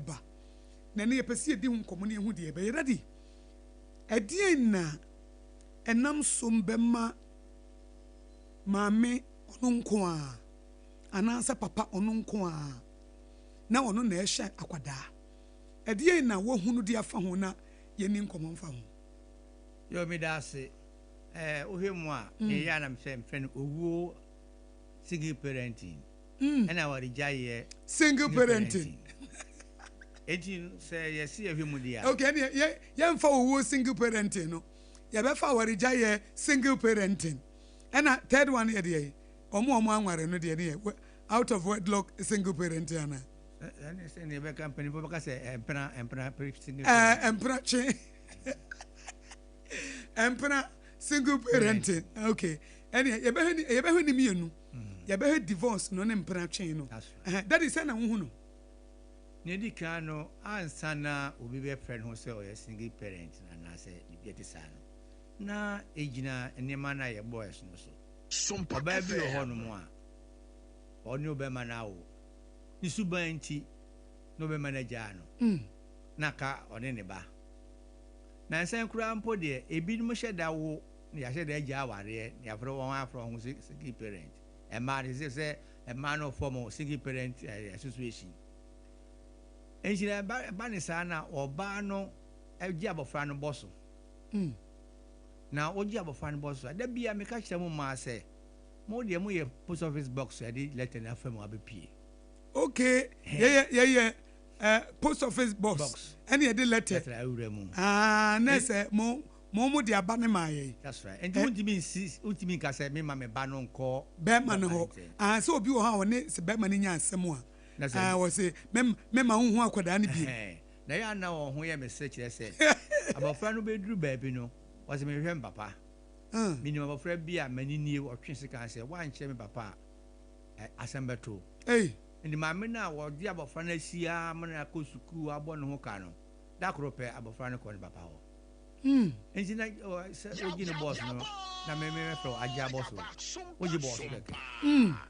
ba. Na ɛnnɛ yɛpɛ sɛ yɛdi ho nkɔmmɔ na yɛhu deɛ ɛbɛyɛ. Daddy, ɛdeɛn na ɛnam so bɛma maame ɔno nko ara anaasɛ papa ɔno nko ara na ɔno na ɛhwɛ akwadaa? Ɛdeɛn na woahunu de afa ho na yɛnni nkɔmmɔ mfa ho? Yo, meda ase. Ɛɛ, wohwɛ mu a, meyɛ a na mesɛ mefrɛ no owuo single parenting. Ɛna awaregyaeɛ single parenting. Enti sɛ yɛse yɛhwɛ mu deɛ a. Okay, ɛneɛ yɛ yɛmfa owuo single parenting no, yɛbɛfa awaregyaeɛ single parenting. Ɛna third one yɛ deɛ wɔn a wɔn anware no deɛ ne yɛ out of wedlock single parenting anaa? Ɛne sɛ neɛ bɛka mpanimfoɔ bɛka sɛ mpena mpena single parenting. Ɛɛ mpena twe mpena single parenting. Okay, ɛneɛ yɛbɛhwɛ ne yɛbɛhwɛ ne mmienu. Yɛbɛhwɛ divorce no ne mpena twe no. Daddy sɛ na wohu no? Nea edi kan no, ansa na obi bɛfrɛ ne ho sɛ ɔyɛ single parent no anaasɛ biribi a ɛte saa no, na egyina nneɛma no a yɛbɔe so no so. Ɔbaa bi wɔ hɔnom a, ɔne ɔbarima no awo. Ne suban nti, na ɔbarima no agyaa no, na aka ɔne ne ba. Nnansa yi koraa mpo deɛ, ebinom hyɛ da wo na yɛahyɛ da agyaa awareɛ na yɛafrɛ wɔn afrɛ wɔn ho single parent. Mmaa no, ɛsɛ sɛ mmaa no form single parent association. Nti na ɛba ɛba ne saa na ɔbaa no gye abɔfra no bɔ so. Na wogye abɔfra no bɔ so a, da bia meka kyerɛ mo mmaa sɛ, mo deɛ moyɛ post office box a yɛde letter no afa mu abɛpie. Okay, yɛyɛ yɛyɛ post office box ɛne yɛde letter. Letter awura mu. Ah, na sɛ mo mo mo de aba no maa yɛn. That's right. Nti wontumi nsi wontumi nka sɛ mema me ba no nkɔ. Bɛrima no hɔ. Ah, sɛ obi wɔ hɔ a ɔne sɛ bɛrima no nya asɛm a. Ah, wɔse me mema wo hu akwadaa no bio. Na ɛyɛ a na wɔn ho yɛ me sere kyerɛ sɛ abɔfra no bɛduru baabi no, ɔse mehwehwɛ me papa. Menim abɔfra bi a m'ani nie, ɔtwe sekan sɛ woankyerɛ me papa a, asɛm bɛto wo. Nti maame no a wɔde abɔfra no asi ara ma no akɔ sukuu abɔ ne ho ka no, da koro pɛ abɔfra no kɔ ne papa hɔ. Nti na sɛ wogye no bɔs no na me me mɛfrɛ wo agye abɔ so. Wogye bɔs so kɛkɛ.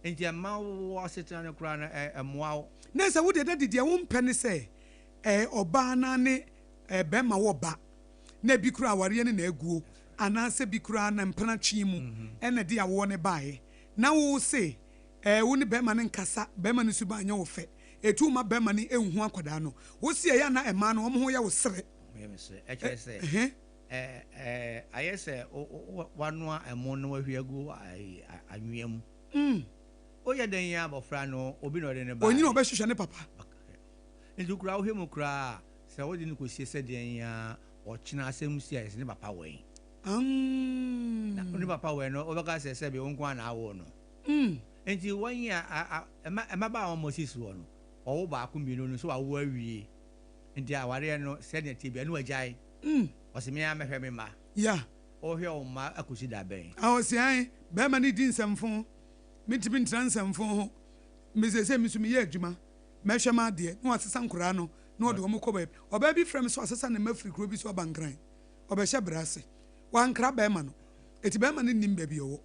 Nti ɛmma wo asetena no koraa no ɛmmoa wo. Na sɛ wo deɛ daddy deɛ wo mpɛ ne sɛ ɔbaa anaa ne bɛɛma wɔ ba na ebi koraa awareɛ no na aguo anaa sɛ bi koraa na mpena twe mu ɛna ɛde awoɔ no baeɛ na wo se wo ne bɛɛma no nkasa bɛɛma no suban nyɛ wo fɛ ɛtu wo ma bɛɛma no nhu akwadaa no wo se ɛyɛ a na ɛmaa no wɔn ho yɛ wo sere. Ho yɛ me sere ɛkyerɛ sɛ ayɛ sɛ wanoa ɛmo na wahwie agu anwea mu. Woyɛ dɛn ara abɔfra no, obi na ɔde no baeɛ. Ɔnyini a ɔbɛhwehwɛ ne papa. Nti koraa wohwɛ mu koraa a, sɛ wode no kɔsie sɛ deɛn ara, ɔkyena asɛm si a, yɛse ne papa wɛn. Na ne papa wɛn no, wobɛka sɛ sɛbe wo nko ara na awoo no. Nti wɔn a mmabaawa a wɔsi soɔ no, wɔwo baako mmienu no, sɛ wawo awie. Nti awareɛ no, sɛdeɛ ɛteɛ biara, ne wagyae. Ɔse me ara mɛhwɛ me mma. Wohwɛ wo mma akosi da bɛn? A Ɔse ae, bɛɛma no di nsɛmfoo, mentumi ntra nsɛmfoo ho, me seesei me nso meyɛ adwuma, mɛhwɛ m'adeɛ, na wasesa nkoraa no na ɔde wɔn kɔ baabi. Ɔbaa bi frɛ me sɛ wasesa ne mma firi kuro bi so aba Nkran, ɔbɛhyɛ bra ase. Wankra bɛɛma no, eti bɛɛma no nnim baabi ɔwɔ.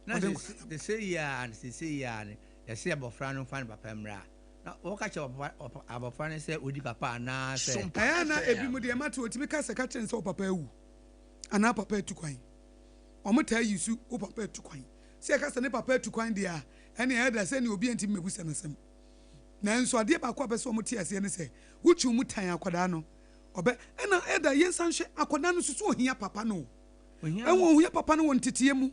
Na Ɔde nkoraa no aba. seesei yi ara no, seesei yi ara no, yɛse abɔfra no mfa ne papa mmra. Na wɔka kyerɛ abɔfra no sɛ ɔdi papa anaasɛ. Ɛyɛ a na ebinom deɛ mate wɔtumi ka sɛ ka kyerɛ no sɛ wo papa awu. Anaa papa atu kwan. Wɔn taa yi su wo papa atu kwan. Sɛ yɛka sɛ ne papa atu kwan deɛ a, ɛnneɛ ɛyɛ da sɛ nea obi antumi mmɛbisa no asɛm. Nanso adeɛ baako a ɛpɛ sɛ wɔn te aseɛ ne sɛ, wotwi wɔn tan akwadaa no, ɔbɛ, ɛna ɛda yɛnsan hwɛ akwadaa no nso so ohia papa no o. Ohia Ɛwɔ no. ohia papa no wɔ nteteɛ mu.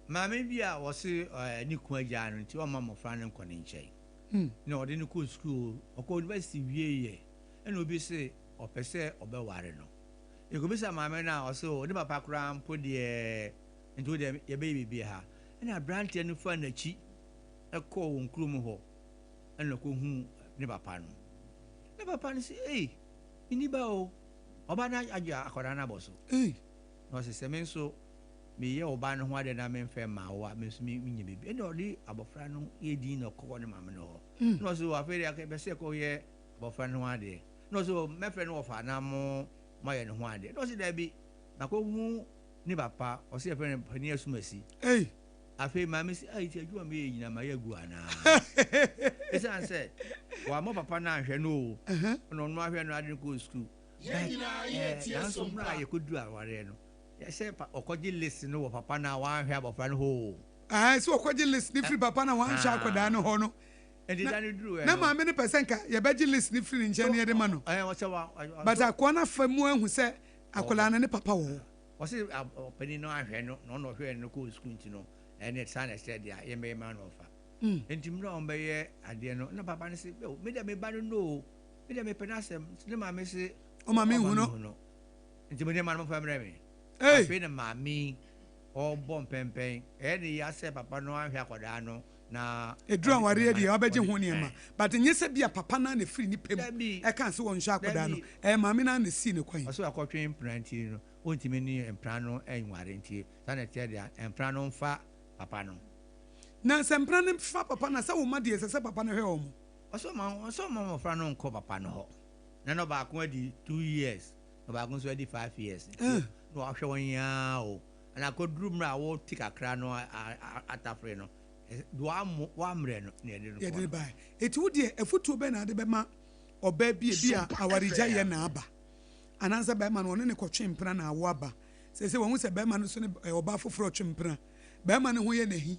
Maame bi a ɔse ne kunu agyaa no nti ɔmma mmɔfra no nkɔ ne nkyɛn. Na ɔde no kɔɔ sukuu, ɔkɔɔ university wieeɛ ɛna obi se ɔpɛ sɛ ɔbɛware no. Yɛkɔbisa maame no a, ɔse o, ne papa koraa mpo deɛ, nti wo deɛ yɛbɛyɛ biribi ha. Ɛna aberanteɛ no faa n'akyi kɔɔ wɔn kurom hɔ, ɛna ɔkɔhuu ne papa no. Ne papa no se, ei, menni ba o, ɔba no agye akwadaa no abɔ so. Na ɔse, sɛ me nso meyɛ wo ba no ho adeɛ na memfɛ mmaa wo a, me nso menyɛ biribi. Ɛna ɔde abɔfra no yɛ din na ɔkɔɔ ne maame no hɔ. Na ɔse, o, afei deɛ ɛbɛ sɛ ɛkɔyɛ abɔfra no ho adeɛ. Na ɔse, o, mɛfrɛ no wɔfa na mo moayɛ ne ho adeɛ. Na ɔse, daabi, makɔhu ne papa, ɔse yɛfrɛ no Panin Asumasi. Ei! Afei maame se, Ai, nti adwuma a meyɛ nyinaa mayɛ agu anaa? Esiane sɛ wammɔ papa no anhwɛ no oo, ɛna ɔno ahwɛ no ade no kɔɔ sukuu. But eh, nanso mmerɛ a yɛkɔduru awareɛ no, sɛ ɔkɔgye list no wɔ papa no a wanhwɛ abɔfra no hɔ oo. Ae, sɛ ɔkɔgye list no firi papa no a wanhwɛ akwadaa no hɔ no, Nti da no duruiɛ na no. maame no pɛ sɛ nka yɛbɛgye list no firi ne nkyɛn na yɛde ma no. Ɛɛ, ɔsɛ wa, But akoa no afa mu ahu sɛ akwadaa no ne papa wɔ hɔ. Ɔse ɔpanin no anhwɛ no na ɔna ɔhwɛɛ no kɔɔ sukuu nti no ɛne saa na ɛsɛ deɛ yɛmmɛyɛ ma no ɔfa. Nti mmerɛ a wɔbɛyɛ adeɛ no na papa no se oh me deɛ me ba no no o, me deɛ mepɛ n'asɛm. Nti ne maame se ɔma me nhu no. Nti mo nneɛma no momfa mmerɛ me. Afei na maame yi ɔrebɔ mpɛmpɛn, ɛyɛ ne ya sɛ papa no anhwɛ akwadaa no na Ɛduru awareɛ deɛ wabɛgye ho nneɛma but nyɛ sɛ bia papa no ara na ɛfiri ne pɛ mu ɛkaa sɛ ɔnhwɛ akwadaa no, ɛyɛ maame no ara na ɛsii no kwan. Ɔse wakɔtwe mpena nti no ɔntumi ne mpena no nware nti saa na ɛteɛ deɛ a mpena no mfa papa no. Na sɛ mpena no fa papa no a sɛ wo mma deɛ ɛsɛ sɛ papa no hwɛ wɔn. Ɔse ɔmma mmɔfra no nkɔ papa no hɔ na na ɔbaako adi 2 years na ɔbaako nso adi 5 years nti na wahwɛ wɔn yi ara o na akɔduru mmerɛ a wɔte kakra no atafere no de wammerɛ no na yɛde no yɛde no bae. Eti wo deɛ, afutuo bɛn na ade bɛma ɔbaa bi ebi a awaregya yɛ na aba anaasɛ bɛrima no ɔne ne kɔtwe mpena na awo aba sɛ wɔn sɛ bɛrima no so ne ɔbaa foforɔ ɔtwe mpena, bɛrima no ho yɛ n'ahi,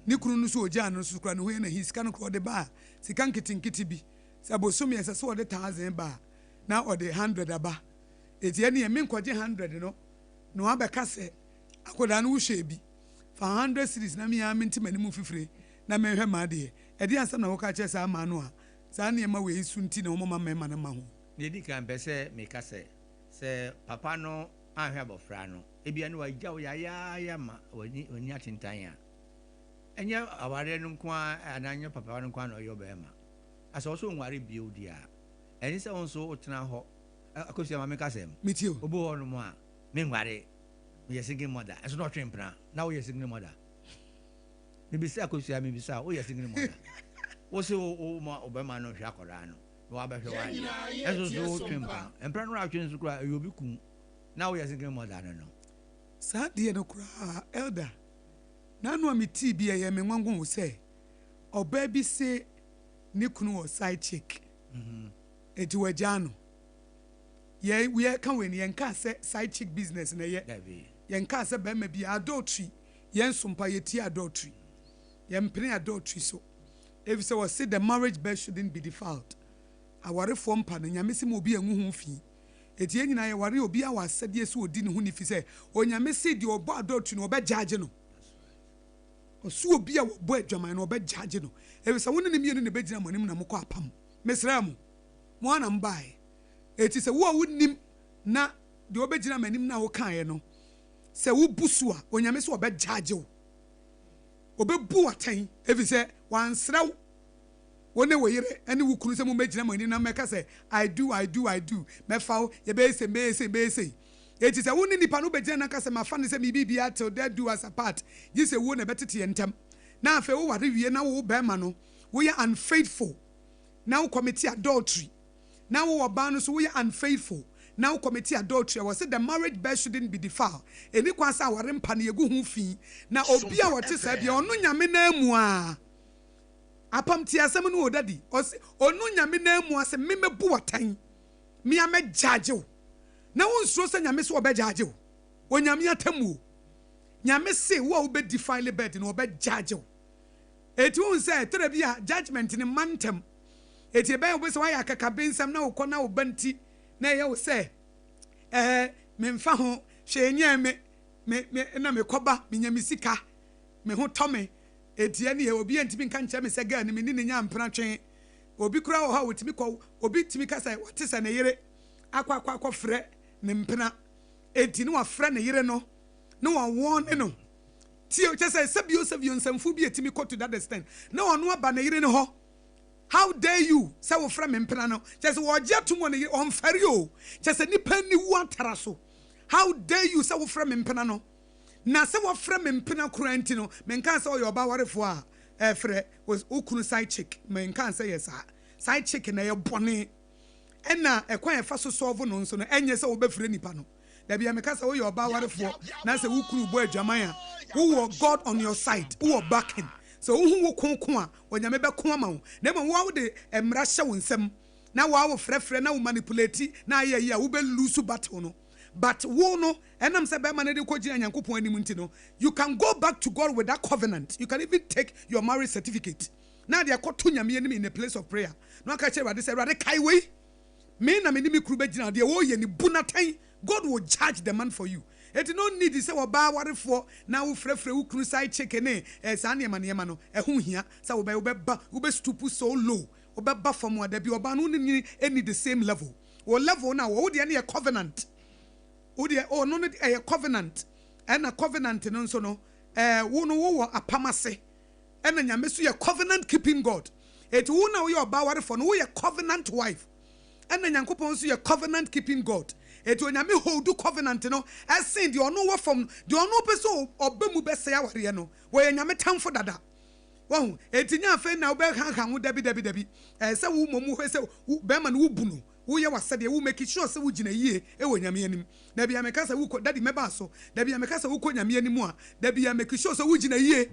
ne kunu no so ogyaa no so kora ne ho yɛ n'ahi, sika no kora ɔde ba a, sika nketenkete bi sɛ bosome ɛsɛ sɛ ɔde 1,000 ba a, na ɔde 100 aba. Eti ɛne ɛmi nkɔgye 100 no na wabɛka sɛ akwadaa no wohwɛ bi fa 100 cedis na mea mente m'anim fifire na mehwɛ maa deɛ ɛde asɛm na wɔka kyerɛ saa maa no a saa nneɛma wei so nti na wɔma mmarima no ma ho. Deɛ ɛdi kan, pɛ sɛ meka sɛ papa no anhwɛ abɔfra no, ebia ne wagya wo yayaaya ma w'ani atentan a, ɛnyɛ awareɛ no nko ara anaa ɛnyɛ papa no nko ara na ɔyɛ ɔbarima. Asɛ ɔsɛ ɔnware bio deɛ a, ɛne sɛ wo nso wotena hɔ. Akosua, ma meka sɛm. Metie o. Obi wɔ hɔnom a, menware, meyɛ single mother, ɛnso na ɔtwe mpena na woyɛ single mother. Mebisa Akosua, mebisa, woyɛ single mother, wo se wo ma ɔbarima no hwɛ akwadaa no na wabɛhwɛ w'adeɛ, ɛnso so wotwe mpena, mpena no atwe nso koraa ɛyɛ obi kun na woyɛ single mother no. Saa deɛ no koraa, elder, n'ano a metii bi ɛyɛ me nwanwa o sɛ ɔbaa bi se ne kunu wɔ side chick eti wagyaa no. Yɛ yɛka wei no, yɛnka sɛ side chick business na ɛyɛ. Yɛnka sɛ bɛrima bi adultery, yɛn so mpa yɛtie adultery, yɛmpene adultery so, efisɛ wɔse the marriage bed shouldn't be defiled. Awarefoɔ mpa no, Nyame se ma obi angu ho fi. Eti yɛn nyinaa yɛware, obi a wɔ asɛdeɛ sɛ odi ne ho ni fi sɛ Onyame se deɛ ɔbɔ adultery no, ɔbɛgyaagye no. Ɔso obi a wɔbɔ adwaman no, ɔbɛgyaagye no, efisɛ wo ne ne mmienu na ɛbɛgyina mo anim na mokɔ apam. Mesrɛ mo, mo ara na mobaeɛ. Eti sɛ wo a wonim na deɛ ɔbɛgyina m'anim na wokaeɛ no sɛ wobu so a, Onyame sɛ ɔbɛgyaagye wo, ɔbɛbu w'atɛn, efisɛ wansrɛ wo, wo ne wo yere ne wo kunu sɛ mommɛgyina mo anim na mmɛka sɛ "I do, I do, I do, mɛfa wo, yɛbɛyɛ sei, mɛyɛ sei, mɛyɛ sei." Eti sɛ wo ne nipa no wobɛgyina na ka sɛ mafa no sɛ me biribiara till death do us apart, gye sɛ wuo na ɛbɛtete yɛn ntam, na afei woware wie na wo bɛrima no woyɛ unfaithful na wo commit adultery, na wo ɔbaa no so woyɛ unfaithful na wo commit adultery a, wɔse the marriage bed shouldn't be defiled. Ɛni kwan sɛ aware mpa no yɛgu ho fi. Na obi a wɔte saa bia ɔno Nyame nan mu a apam tie asɛm no o, daddy. Ɔse ɔno Nyame nan mu ase me mɛbu w'atɛn, me a mɛgyaagye wo. Na wonsuro sɛ Nyame sɛ ɔbɛgyaagye wo? Onyame atemmuo, Nyame se wo a wobɛ defile bed no, ɔbɛgyaagye wo. Eti wohu sɛ tɛrɛ bi a judgement ne mma ntɛm. Eti ɛbɛyɛ wo sɛ woayɛ akakabensɛm na wokɔ na wo ba nti na ɛyɛ wo sɛ memfa ho hwee nyɛɛ me me me na mekɔba menya me sika, me ho tɔ me. Eti ɛneɛ obi antumi nka nkyerɛ me sɛ girl no me ne ne nya mpena twe. Obi koraa wɔ hɔ a wɔtumi kɔ, obi tumi ka sɛ wate sɛ ne yere akɔ akɔ akɔfrɛ ne mpena. Eti ne wafrɛ ne yere no na wɔwɔn ne no. Tie, kyɛ sɛ sɛbio sɛbio nsɛmfo bi etumi kɔ to that extent na ɔno aba ne yere no hɔ, "How dare you sɛ wofrɛ me mpena no?" Kyɛ sɛ wɔgye atom wɔ ne yere, ɔmfɛre o. Kyɛ sɛ nipa ani wu atara so. "How dare you sɛ wofrɛ me mpena no? Na sɛ wɔfrɛ me mpena koraa nti no, menka sɛ ɔyɛ ɔbaa warefoɔ a ɛfrɛ wo kunu side chick. Menka sɛ yɛ saa side chick na ɛyɛ bɔne, ɛna ɛkwan a ɛfa so solve no nso no, ɛnyɛ sɛ wobɛfrɛ nipa no." Dabi a meka sɛ woyɛ ɔbaa warefoɔ na sɛ wo kunu bɔ adwaman a, wowɔ God on your side, wowɔ backing. Sɛ wohu wo ko ko a, Onyame bɛko ama wo. Na mmom wo a wode mmara hyɛ wo nsam na wo a wo frɛfrɛ na wo manipulate na ayɛ ayi a, wobɛ lose battle no. But wo no, ɛnam sɛ bɛrima no de kɔ gyina Nyankopɔn anim nti no, you can go back to God with that covenant. You can even take your marriage certificate na de akɔto Nyame anim in a place of prayer na waka kyerɛ Awurade sɛ, Awurade kae wei, me na me ne me kunu bɛgyina, deɛ ɔreyɛ no bu no atɛn. God will judge the man for you. Enti no need sɛ ɔbaa warefoɔ na wo frɛfrɛ wo kunu side chick ne eh, saa nneɛma nneɛma no, ɛho nhia sɛ wobɛ wobɛba wobɛ stoop so low, wobɛba fam a, dabi, ɔbaa no wo ne no nni the same level. Wo level no a wo deɛ no yɛ covenant, wo deɛ ɔno no ɛyɛ covenant, ɛna covenant no nso no eh, wo no wowɔ apam ase, ɛna Nyame nso yɛ covenant keeping God. Enti wo na woyɛ ɔbaa warefoɔ no, woyɛ covenant wife. Ɛna Nyankopɔn nso yɛ covenant keeping God. Enti Onyame holdu covenant no ɛsen deɛ ɔno wɔ fam no. Deɛ ɔno pɛ sɛ ɔba mu bɛsɛe awareɛ no, wɔyɛ Nyame tamfo dada. Wahu? Enti nyɛ afei na wobɛhanhan ho, dabi, dabi, dabi. Ɛyɛ sɛ wo mmom wohwɛ sɛ wo, bɛrima no wobu no, woyɛ w'asɛdeɛ, wo make sure sɛ wogyina yie wɔ Nyame anim. Da biara meka sɛ wokɔ, daddy mɛba so, da biara meka sɛ wokɔ Nyame anim a, da biara make sure sɛ wogyina yie.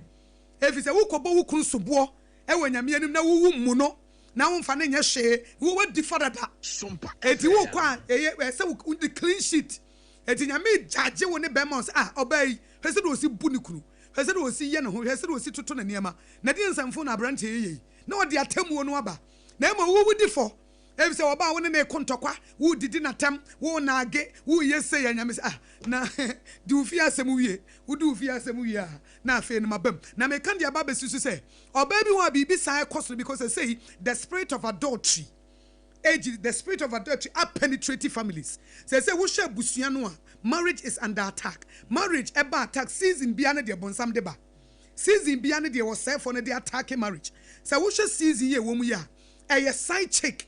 Efisɛ wokɔbɔ wo kunu soboɔ wɔ Nyame anim na wowu mmu no, na womfa no nyɛ hwee, wo wadi fɔ dada. Enti wokɔ a, ɛyɛ ɛsɛ sɛ wode clean sheet. Enti Nyame judge wo ne bɛrima sɛ, ah, ɔbaa yi, hwɛ sɛdeɛ ɔsi bu ne kunu, hwɛ sɛdeɛ ɔsi yɛ ne ho, hwɛ sɛdeɛ ɔsi toto ne nneɛma, na deɛ nsɛmfo na aberanteɛ yi yɛ yi, na ɔde atemmuo no aba. Na mmom wo wodi fɔ, efisɛ ɔbaa a wo ne no reko ntɔkwa, woredidi no atɛm, worenaage, woreyɛ sei a, Nyame sɛ, ah, na di wo fie asɛm wie, wodi wo fie asɛm wie a, na afei no maba mu. Na meka de aba abɛsi so sɛ, ɔbaa bi wɔ hɔ a biribi saa ɛkɔ so no because sɛsɛi the spirit of adultery age, the spirit of adultery a penetrate families. Sɛsɛi wohwɛ abusua no a, marriage is under attack. Marriage ɛba attack season biara ne deɛ bonsam de ba. Season biara ne deɛ ɔsɛefoɔ no de attack marriage. Sɛ wohwɛ season yi a ɛwɔ mu yi a, ɛyɛ side chick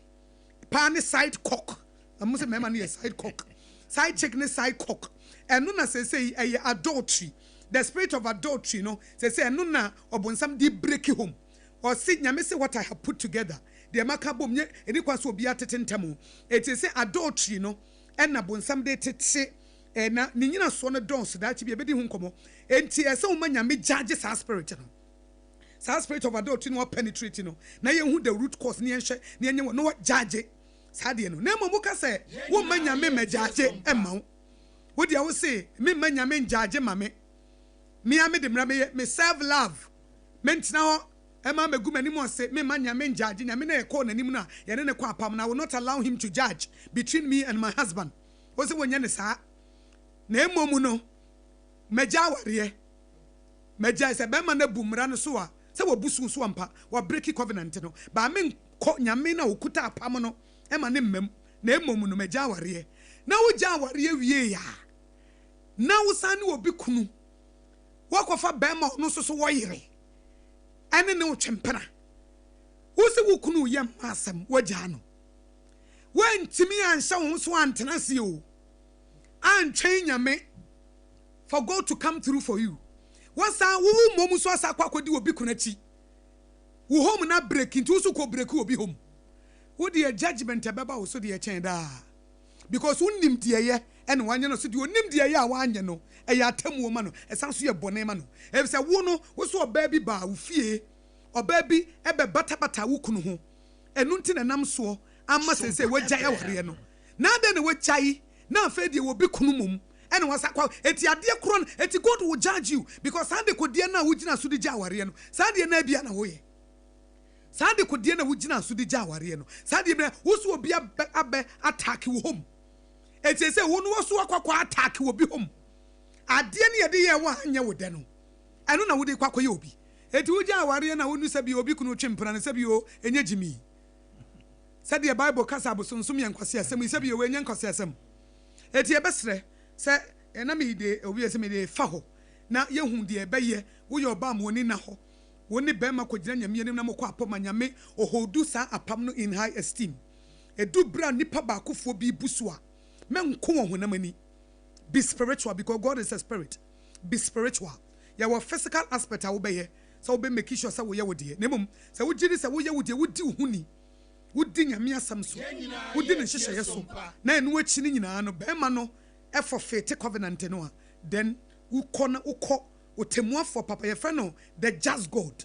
paa ne side cock. Ɛmo sɛ mmarima no yɛ side cock. Side chick ne side cock. Ɛno na sɛsɛi ɛyɛ adultery. The spirit of adultery no sɛsɛi ɛno na ɔbonsam de break home. Ɔse Nyame se what I have put together, deɛ maka abom nyɛ ɛni kwan sɛ obiara tete ntɛm o. Enti sɛ adultery no ɛna bonsam de tete eh, na ne nyinasoɔ no dɔɔso, daakye bi yɛbɛdi ho nkɔmmɔ. Enti ɛsɛ woma Nyame judge saa spirit no. Saa spirit of adultery no wa penetrate no na yɛnhu the root cause na yɛnhwɛ na yɛnyɛ wɔ na wa judge saa deɛ no. Na mmom woka sɛ womma Nyame mmɛjudge mma wo. Wo deɛ wo se memma Nyame njudge ma me. Me ara mede mmara meyɛ me self love. Mentena hɔ mma megu m'anim ase, memma Nyame njudge. Nyame no a yɛkɔɔ n'anim no a yɛne no kɔ apam no, I will not allow him to judge between me and my husband. Wo se wonyɛ no saa. Na mmom no, magya awareɛ. Magyae. Sɛ bɛrima no abu mmara no so a, sɛ wabu so so ampa, wabreki covenant no. But menkɔ Nyame no a ɔkuta apam no ma ne mma mu. Na mmom no, magya awareɛ. Na wogya awareɛ wie a, na wosan ne obi kunu, woakɔfa bɛrima a ɔno nso so wɔ yere, ɛne ne wotwe mpena. Wo se wo kunu yɛ mma asɛm, woagyaa no. Woantumi anhyɛ wo ho so antena ase o, antwɛn Nyame for God to come through for you. Woasan, wo wo mmom nso asan akɔ akɔdi obi kunu akyi. Wo home no abreki nti wo nso kɔ breki obi home. Wo deɛ judgement a ɛbɛba wo so deɛ ɛkyɛn daa. Because wonim deɛ ɛyɛ ɛna wanyɛ no so deɛ onim deɛ ɛyɛ a wanyɛ no ɛyɛ atemmuo ma no ɛsan so yɛ bɔne ma no. Efisɛ wo no wo so ɔbaa bi baa wo fie, ɔbaa bi bɛbatabata wo kunu ho ɛno nti na ɛnam soɔ ama seesei wagyae awareɛ no. Na adɛn na wagyae na afei deɛ obi kunu mmom ɛna wasa akɔ enti adeɛ korɔ no enti God will judge you because saa dekodeɛ no a wogyina so de gya awareɛ no saa deɛ no ara bi a na woyɛ. Saa dekodeɛ na wogyinaa so de gyaa awareɛ no. Saa deɛ bia wo so obi abɛ abɛ attack wo home. Enti sɛ wo no wo so akɔ akɔ attack obi home. Adeɛ no yɛde yɛɛ wo a anyɛ wo dɛ no, ɛno na wode kɔ akɔyɛ obi. Enti wogyaa awareɛ no a wonu sɛ bi obi kunu twe mpena no sɛ bi o ɛnyɛ gyimii. Sɛdeɛ Bible ka sɛ abosonsom yɛ nkwaseasɛm yi sɛ bi o ɛnyɛ nkwaseasɛm. Enti yɛbɛsrɛ sɛ na mede obi sɛ mede fa hɔ na yɛhu deɛ ɛbɛyɛ. Woyɛ ɔbaa ma w'ani nna hɔ. Wo ne bɛɛma kɔgyina Nyame anim na mokɔ apɔ ma Nyame ɔholdu saa apam no in high esteem. Ɛdu berɛ a nipa baakofoɔ bi bu so a, mɛnko wɔ honam ani. Be spiritual because God is a spirit. Be spiritual. Yɛwɔ physical aspect a wobɛyɛ sɛ wobɛ make sure sɛ woyɛ wo deɛ. Na mmom sɛ wogye di sɛ woyɛ wo deɛ, wodi wo ho ni, wodi Nyame asɛm so, wodi ne nhyehyɛeɛ so, na ɛno akyi no nyinaa no bɛɛma no. forfeit covenant no a, then wokɔ na wokɔ otemmuafoɔ papa, yɛfrɛ no the just God,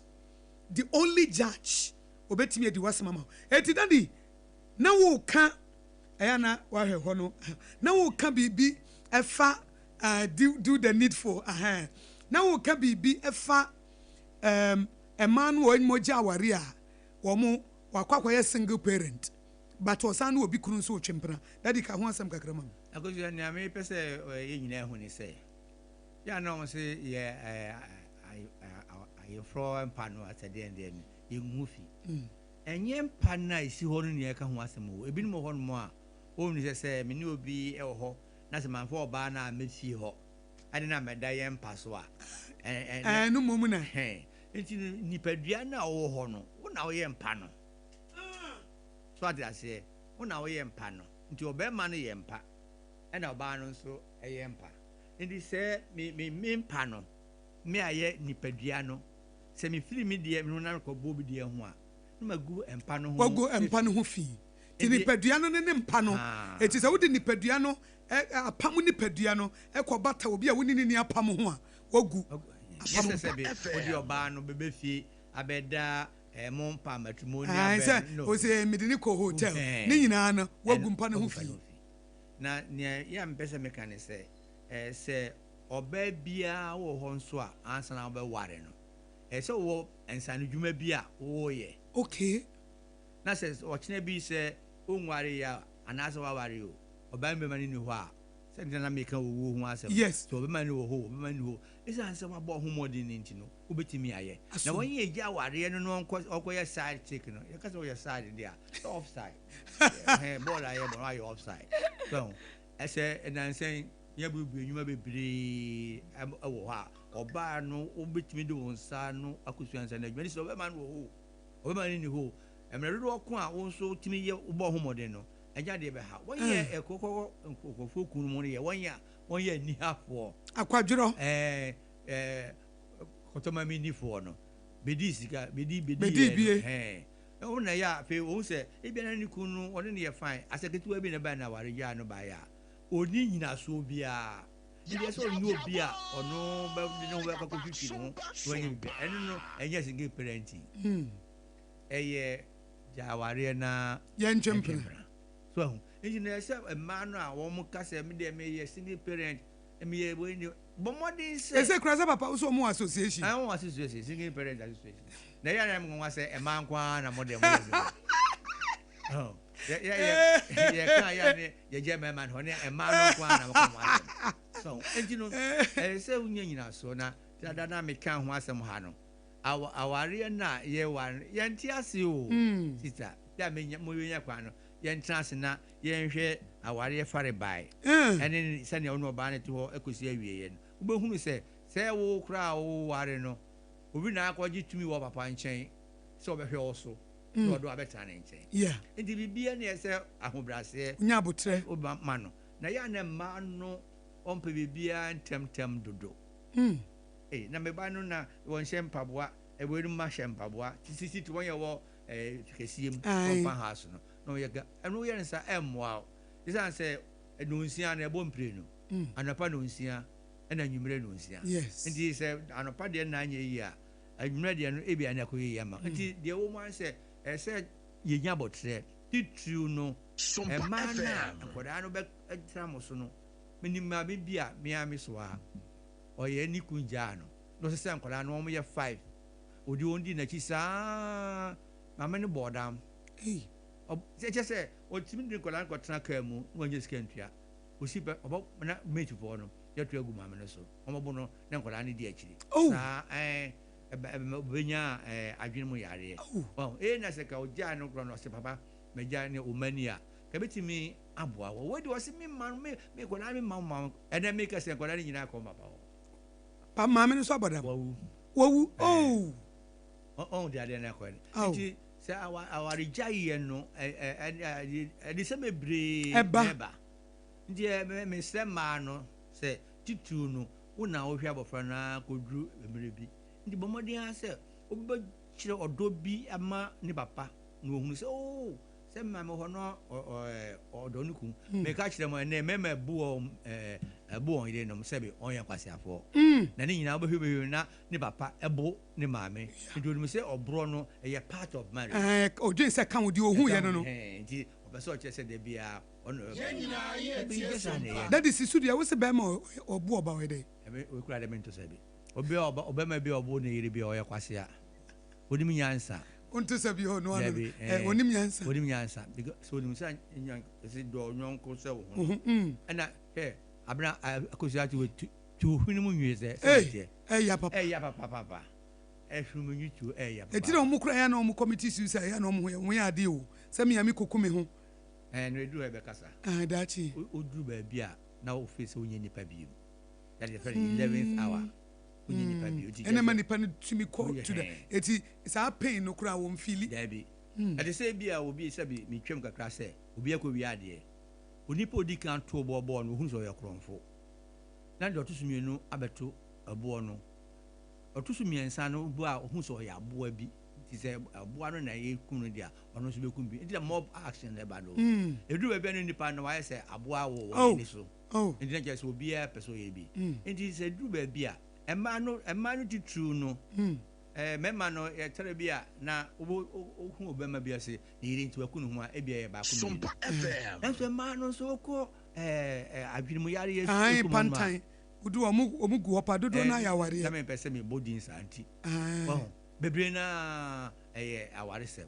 the only judge, obetumi adi w'asɛm ama wo. Eti daddy, na woka ɛyɛ a na wahwɛ hɔ no, na woka biribi ɛfa uh, do, do the needful, uh-huh. Na woka biribi ɛfa um, ɛmaa no wɔn mogya aware a wɔn wakɔ akɔyɛ single parent but ɔsan ne obi kunu nso retwe mpena. Daddy, ka ho asɛm kakra ma me. Akosua, nea mepɛ sɛ yɛn nyinaa hu ne sɛ, yɛ a na wɔn se yɛ ayeforɔ mpa no asɛdeɛ deɛ no yɛnhu fi. Ɛnyɛ mpa no a ɛsi hɔ no nea ɛka ho asɛm o. Ebinom wɔ hɔnom a wɔnnu sɛ sɛ me ne obi wɔ hɔ na sɛ mamfa ɔbaa no a mɛfie hɔ ɛne na mɛda yɛn mpa so a. Ɛno mmom na. Nti no nipadua no a wɔwɔ hɔ no, wo na woyɛ mpa no. So ate aseɛ, wo na woyɛ mpa no. Nti ɔbarima no yɛ mpa, ɛna ɔbaa no nso yɛ mpa. Nti sɛ me me me mpa no, me ayɛ nipadua no, sɛ mefiri me deɛ me ho na mekɔbɔ obi deɛ ho a, na magu mpa no ho Wagu mpa no ho fi. Nti nipadua no ne ne mpa no. Enti sɛ wode nipadua no, apam nipadua no kɔbata obi a wo ne no nni apam ho a, wagu apam. Nyɛ sɛ sɛbe wode ɔbaa no bɛba fie abɛda mo mpa matrimonial bed sɛ no. Ose mede no kɔ hotel. Ne nyinaa no, wagu mpa no ho fi. Na nea yɛ a mepɛ sɛ meka ne sɛ, sɛ ɔbaa biara wɔ hɔ nso a ansa na wobɛware no, ɛsɛ sɛ wowɔ nsanodwuma bi a woyɛ. Okay. Na sɛ ɔkyena bi sɛ wonwaree a anaasɛ woaware o, ɔbaa ne bɛma no nni hɔ a, sɛdeɛ na meka owuo ho asɛm no, sɛ ɔbɛma no wɔ hɔ o, ɔbɛma no nni hɔ o, ɛsiane sɛ woabɔ wo ho mmɔden no nti no, wobɛtumi ayɛ. Na wɔn yɛ gya awareɛ no na ɔnkɔ ɔnkɔyɛ side chick no, yɛka sɛ woyɛ side deɛ a, sɛ offside. Ɛhɛn, bɔɔl a yɛbɔ no woayɛ offside. So, ɛsɛ nnansa yi yɛabuebue nnwuma bebree wɔ hɔ a, ɔbaa no wobɛtumi de wo nsa no akɔsua nsa no adwuma. Ne sɛ ɔbɛma no wɔ hɔ o, ɔbɛma no nni hɔ o, mmerɛ dodoɔ ko a wo nso wotumi yɛ wobɔ ho mmɔden no, ɛnyɛ adeɛ bɛha. Wɔn yɛ ɛkɔkɔ nkurɔfoɔ kunu mu no yɛ wɔn a wɔn yɛ anihafoɔ. Akwadworɔ. Ɛɛ ɛɛ kɔtɔmaminifoɔ no bɛdi sika bɛdi bɛdi yɛ no hɛn. Wɔn na ɛyɛ a afei wɔn sɛ ebia na ne kunu no ɔne no yɛ fine asɛ ketewa bi na ɛbae na aware gyaa no baeɛ a ɔnni nyinasoɔ biara. Nti ɛsɛ sɛ ɔnyɛ obi a ɔno bɛde ne ho bɛkɔ akɔtwitwi ne ho na wanya biribi. Ɛno no ɛnyɛ single parenting. Ɛyɛ gya awareɛ na yɛntwe mpena. So ahu. Nti na ɛsɛ mmaa no a wɔn ka sɛ me deɛ meyɛ single parent, meyɛ wei ne bɔ mmɔden sɛ. Ɛsɛ kura sɛ papa wo sɛ wɔn wɔ association. Wɔn wɔ association, single parent association. Na ɛyɛ anam nwanwa sɛ mmaa nko ara na mo deɛ mo yɛ single. Yɛ yɛ yɛ yɛ ka yɛ ne yɛgye mmarima no hɔ ne mmaa no nko ara na wɔka ho asɛm. So nti no ɛyɛ sɛ wonya nyinasoɔ na dada na meka ho asɛm ha no awareɛ no a yɛware no yɛnte ase o sista yɛ a menya moyɛnya kwan no yɛntena ase na yɛnhwɛ awareɛ farebae ɛne sɛnea wo ne ɔbaa no te hɔ ɛkɔsi awieɛ no wobɛhunu sɛ sɛ wo koraa a woware no obi na akɔgye tumi wɔ papa nkyɛn sɛ ɔbɛhwɛ wo so na ɔde wo abɛtena ne nkyɛn. Yeah. Nti biribiara ni ɛsɛ ahobrɛaseɛ. Nya abotrɛ. Woma ma no. Na yɛ a na mmaa no wɔmpɛ biribiara ntɛmntɛm dodo. Ei, na me ba no na wɔnhyɛ mpaboa, weinom mma hyɛ mpaboa. Sisi ti wɔn yɛ wɔ eh, kɛseɛ mu, compound house no. Na wɔyɛ ga, ɛno woyɛ no saa ɛmmoa wo. Esiane sɛ nnɔnsia no ɛbɔ mprenu, anɔpa nnɔnsia ɛna anwummerɛ nnɔnsia. Yes. Nti sɛ anɔpa deɛ no na anyɛ yie a, Anwummerɛ deɛ no ebia na ɛkɔyɛ yie ama. Nti deɛ ɛwɔ mu ara ne sɛ, ɛsɛ sɛ yɛnya abɔterɛ. Titiriw no, mmaa no a nkwadaa no bɛtra mo so no. Menim maame bi a me ara me so a, ɔyɛ ne kunu gyaa no, na ɔsesa nkwadaa no, wɔyɛ five. Ɔde wɔn dii n'akyi saa ara, maame no bɔɔ dam. Kyerɛ sɛ, ɔtumi de nkwadaa no kɔtena kaa mu na wanya sika ntua. Ɔsi pɛ, ɔbɔ na matefoɔ no yɛto agu maame no so. Wɔbɔ no na nkwadaa no di akyiri. Oh. Saa ɛɛ ɛbɛ ɛbɛ obenya ɛɛ adwene mu yareɛ. Oh. Wɔn ee na sɛ ka ogyaa no korɔ no ɔsɛ papa mɛgya ne ɔma ni a ka betumi aboa wɔ. Wei de ɔsɛ me ma me me nkwadaa me ma ma ɛnɛ me kɛsɛ nkwadaa no nyinaa kɔ papa hɔ. Pa maame no nso abɔ dam. Wawu. Wawu oh. Ɔn de adeɛ no akɔ no. Nti sɛ awa awaregyaeɛ no ɛ ɛ ɛ ɛde sɛ bebree ɛba. Ɛba. Nti ɛ mesrɛ mmaa no sɛ titiriw no, wo na wohwɛ abofra no ara kodu mmere bi. Enti bɔ mmɔden ara sɛ wobɛkyerɛ ɔdɔ bi ama ne papa na wahunu sɛ, oo, sɛ. Sɛ me maame hɔ no ɔdɔ ne kun. Meka kyerɛ mo ɛnɛ mmarima ɛbu wɔn ɛbu wɔn yerenom sɛbi wɔn yɛ nkwaseafoɔ. Na ne nyinaa wobɛhwɛ bɛhwɛ na ne papa ɛbo ne maame. Nti onim sɛ ɔborɔ no ɛyɛ part of marriage. Ɛɛ odwen sɛ ka ho deɛ ohun yɛ no no. Nti ɔpɛ sɛ ɔkyerɛ sɛ da biara ɔno ɛbɛ. Ɛbɛ saa na ɛyɛ. Daddy si so deɛ wose bɛrima ɔbo ɔba ɔyɛ dɛ. Ɛbɛ okura dɛ mento sɛ bi. Obi a ɔbɛrima bi a ɔbo ne yere bi a ɔyɛ kwasea. Onim nyansa. Wonte sɛ bi hɔ no ano no. Ɛ onim nyansa. Onim nyansa because sɛ onim sɛ nya sɛ dɔ ɔnyɔnko sɛ wo ho. Ɛna hwɛ abena akosua ti tu tu hwene mu nwi sɛ sɛ teɛ. Ɛya papa. Ɛya papa papa. Ɛhwene mu nwi tu ɛya papa. Eti na wɔn kura ya na wɔn commit suicide ya na wɔn ho yɛ wɔn yɛ adeɛ o sɛ me a me koko me ho. Ɛɛ no eduru hɔ ɛbɛkasa. Ɛɛ daakye. Oduru baabi a na wo feel sɛ wonyɛ nipa bio. That is the 11th hour. Wonyɛ nipa bio. Ɛna ma nipa no tumi kɔ to the eti saa pain no koraa wɔn feeli. Daabi. Ɛte sɛ ebi a obi sɛbi metwam kakra sɛ obi akɔ wia adeɛ. Onipa a odi kan too boɔ bɔɔ no ohunu sɛ ɔyɛ korɔmfo. Na deɛ ɔto so mmienu abɛto ɛboɔ no. Ɔto so mmiɛnsa no bo a ohunu sɛ ɔyɛ aboa bi. Nti sɛ aboa no na ɛkum no deɛ a ɔno nso bɛkum bi. Nti na mob action na ɛba no. Ɛduru baabi a no nipa no wayɛ sɛ aboa wɔ wɔn ani so. Nti na kyerɛ sɛ obiara pɛ sɛ ɔyɛ bi. Nti sɛ ɛduru baabi a mmaa no mmaa no titiriw no ɛɛ mmarima no yɛtɛrɛ bi a na wohu ɔbarima bi ase ne yere nti waku ne ho a ebi ɛyɛ baako mmienu. Nanso mmaa no nso wokɔ ɛɛ adwene mu yareɛ sukuu mu pantan wodu wɔn wɔn gu hɔ pa dodoɔ no ayɛ awareɛ. Na mempɛ sɛ mebɔ din saa nti. Wɔho bebree naa ɛyɛ awaresɛm.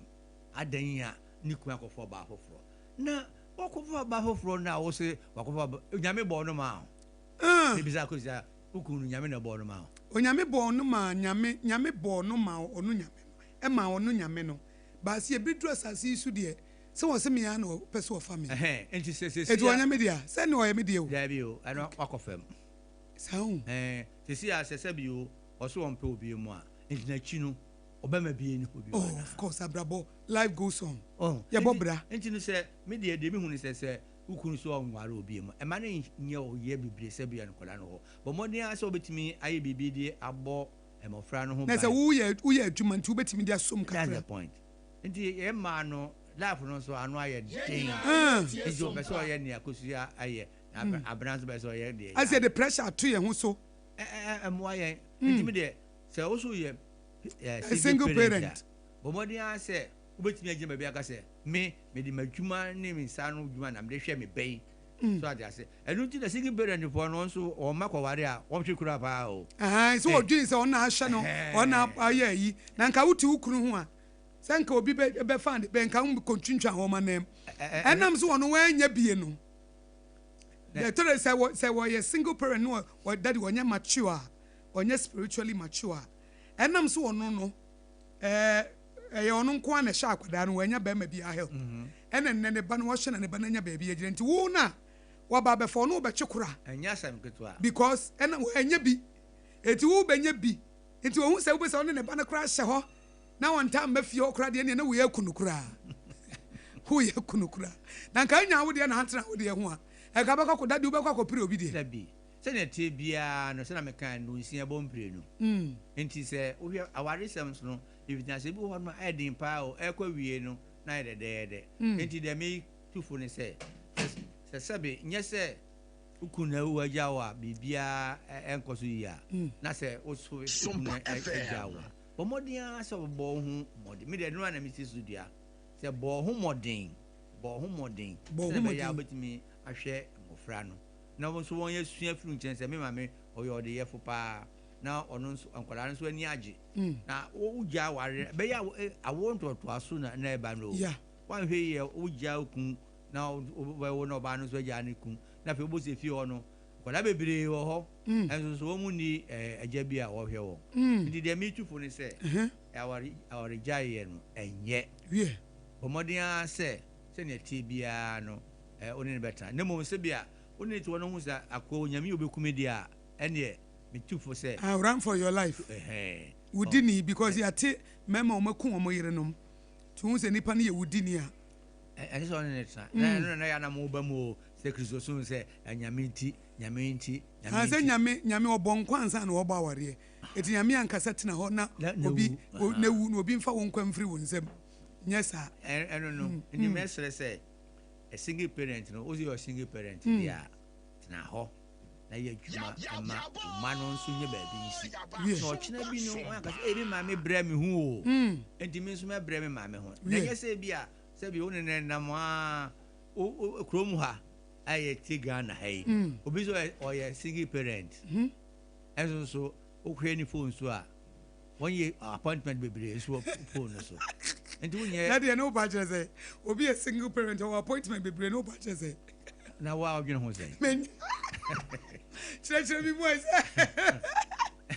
Adan a ne kunu akɔfa ɔbaa foforɔ na wakɔfa ɔbaa foforɔ no a wose wakɔfa ɔbaa Onyame bɔɔ no maa wo. Mebisa akɔsia wo kunu no Nyame na ɛbɔɔ no maa wo. Onyame bɔɔ no maa Nyame Nyame bɔɔ no maa ɔno Nyame no ɛmaa ɔno Nyame no baase ebi duru asase yi so deɛ sɛ wɔse me ara na ɔpɛ sɛ ɔfa me. Ɛhɛn nti sɛ sɛsi a. Eti ɔnyɛ me dea sɛ ne ɔyɛ me deɛ o. Daabi o ɛno wakɔ fam. Saa o. Ɛɛn sɛsi a sɛ sɛbi o ɔse ɔmpɛ obi mu a nti n'akyi no ɔbɛma bi ɛni hɔ bio anaa? Oh of course abrabɔ life goes on yɛbɔ bra. Nti no sɛ me deɛ deɛ me hu ne sɛ sɛ wo kunu sɛ ɔnware obi mu ɛma no nyɛ ɔyɛ bebree sɛ bia nkwadaa no hɔ bɔ mmɔden ara sɛ wobɛtumi ayɛ biribi de abɔ mmɔfra no ho ban. Na sɛ woyɛ woyɛ adwuma nti wobɛtumi de asom kakra. That's the point nti yɛn mmaa no life no nso ano ayɛ den nti ɔpɛ sɛ ɔyɛ nea Akosua ayɛ na Abena nso pɛ sɛ ɔyɛ deɛ. Asɛ de pressure ato yɛn ho so. Ɛmmoa yɛn nti me deɛ sɛ wo so yɛ single parent a, bɔ mmɔden ara sɛ wobɛtumi agyina baabi aka sɛ, Me, mede m'adwuma ne me nsa ano adwuma na mede hwɛ me ba yi. So ate ase? Ɛno nti na single parent foɔ no nso wɔn mma kɔware a, wɔhwe kura paa o. Ɛhɛn, sɛ wɔdwene sɛ ɔno na ahyɛ no, ɔno na ayɛ ayi. Na nka wote wo kunu ho a, sɛ nka obi bɛ bɛfa ne bɛ nka wonkɔntwintwan wɔn anam. Ɛnam sɛ ɔno wannya bie no. Ɛtɔ da sɛ wɔ sɛ wɔyɛ single parent no wɔ daddy wɔnyɛ mature a, ɔnyɛ spiritually mature a, ɛnam sɛ ɔno no ɛɛ ɛyɛ ɔno nko ara na ɛhyɛ akwadaa no, wanya barima biara help. Ɛna nnɛ ne ba no wahwɛ na ne ba no anya baabi agyina nti wo no a waba abɛfa ɔno wobɛkye kora. Ɛnyɛ asɛm ketewa. Because ɛna wanya bi eti wo bɛnya bi nti ohu sɛ wobɛsɛ ɔne ne ba no koraa hyɛ hɔ na ɔntaa mma fie hɔ koraa deɛ ɛneɛ na woyɛ aku no koraa. Woyɛ aku no koraa. Na nka anya wo deɛ na atena wo deɛ ho a ɛnka bɛkɔ akɔ daddy wobɛkɔ akɔpere obi deɛ. Dabi. Sɛnea ɛteɛ biara no, sɛnea mekae no, nonsia bɔ mprenu. Enti sɛ wohwɛ awaresɛm so no, mfitiase bi wɔ hɔ no a ɛyɛ den paa o, ɛrekɔ awiei no, na ayɛ dɛdɛɛdɛ. Enti deɛ metu fo ne sɛ, sɛ sɛbe nyɛ sɛ wo kunu na awu agya wo a biribiara nkɔ so yie a, na sɛ wo nso wo kunu agya wo a, bɔ mmɔden ara sɛ wobɛbɔ wo ho mmɔden. Me deɛ, ɛno ara na mesi so dua, sɛ bɔ wo ho mmɔden, bɔ wo ho mmɔden sɛnea ɛbɛyɛ a wobɛtumi ahwɛ mmɔfra no. Na wɔn nso wɔn asua afiri nkyɛn sɛ me maame ɔyɛ ɔdeyɛfo paa na ɔno nso nkwadaa no nso ani agye na wogya aware bɛyɛ awo ntoatoaso na na ɛba no wanhwɛ yie wogya okun na wobɛwo na ɔbaa no nso agya ne kun na afei wobɔ sɛ fie hɔ no nkwadaa bebree wɔ hɔ ɛnso so wɔn nni agya bi a wɔhwɛ wɔn nti deɛ metu fo ne sɛ aware awaregyaeɛ no ɛnyɛ bɔ mmɔden ara sɛ sɛnea ɛteɛ biara no wo ne no bɛtena. Na mmom sɛbia wo ne no te hɔ na wohu sɛ akoa Onyame yi obeku me deɛ a, ɛneɛ metu fo sɛ. Ah run for your life. Ɛhɛn. Wudini because yɛate mmarima a wɔaku wɔn yerenom nti wohu sɛ nipa no yɛ wudini a. Ɛnsɛ sɛ ɔne no tena. Na ɛno na na yɛ a na moba mu o, sɛ Kristosom sɛ Nyame nti, Nyame nti, Nyame Ah sɛ nti. Nyame, Nyame ɔbɔ nkwa ansa na ɔbɔ awareɛ. Eti Nyame ankasa tena hɔ na Na obi, wu. na wu na obi mfa wo nkwa mfiri wo nsam. Nyɛ saa. Ɛno no, nti mɛsrɛ sɛ a single parent no, wosi yɛ single parent deɛ a, tena hɔ na yɛ adwuma ma wo mma no nso nyɛ baabi nsi. Na ɔkyena bi no, wɔn aka sɛ, ee, me maame brɛ me ho o, nti me nso mɛbrɛ me maame ho. Na ɛnyɛ sɛ bi a, sɛbi wo ne no nam aa, kurom ha a yɛte Ghana ha yi, obi nso ɔyɛ single parent, ɛnso nso wohwɛ ne phone so a, wɔn yɛ appointment bebree nso wɔ phone no so. Nti wonyɛ. Na deɛ ne wo ba kyerɛ sɛ obi yɛ single parent ɔwɔ appointment bebree ne wo ba kyerɛ sɛ. Na wo a wodwene ho sɛn? Kyerɛkyerɛ mi mu ɛ sɛ.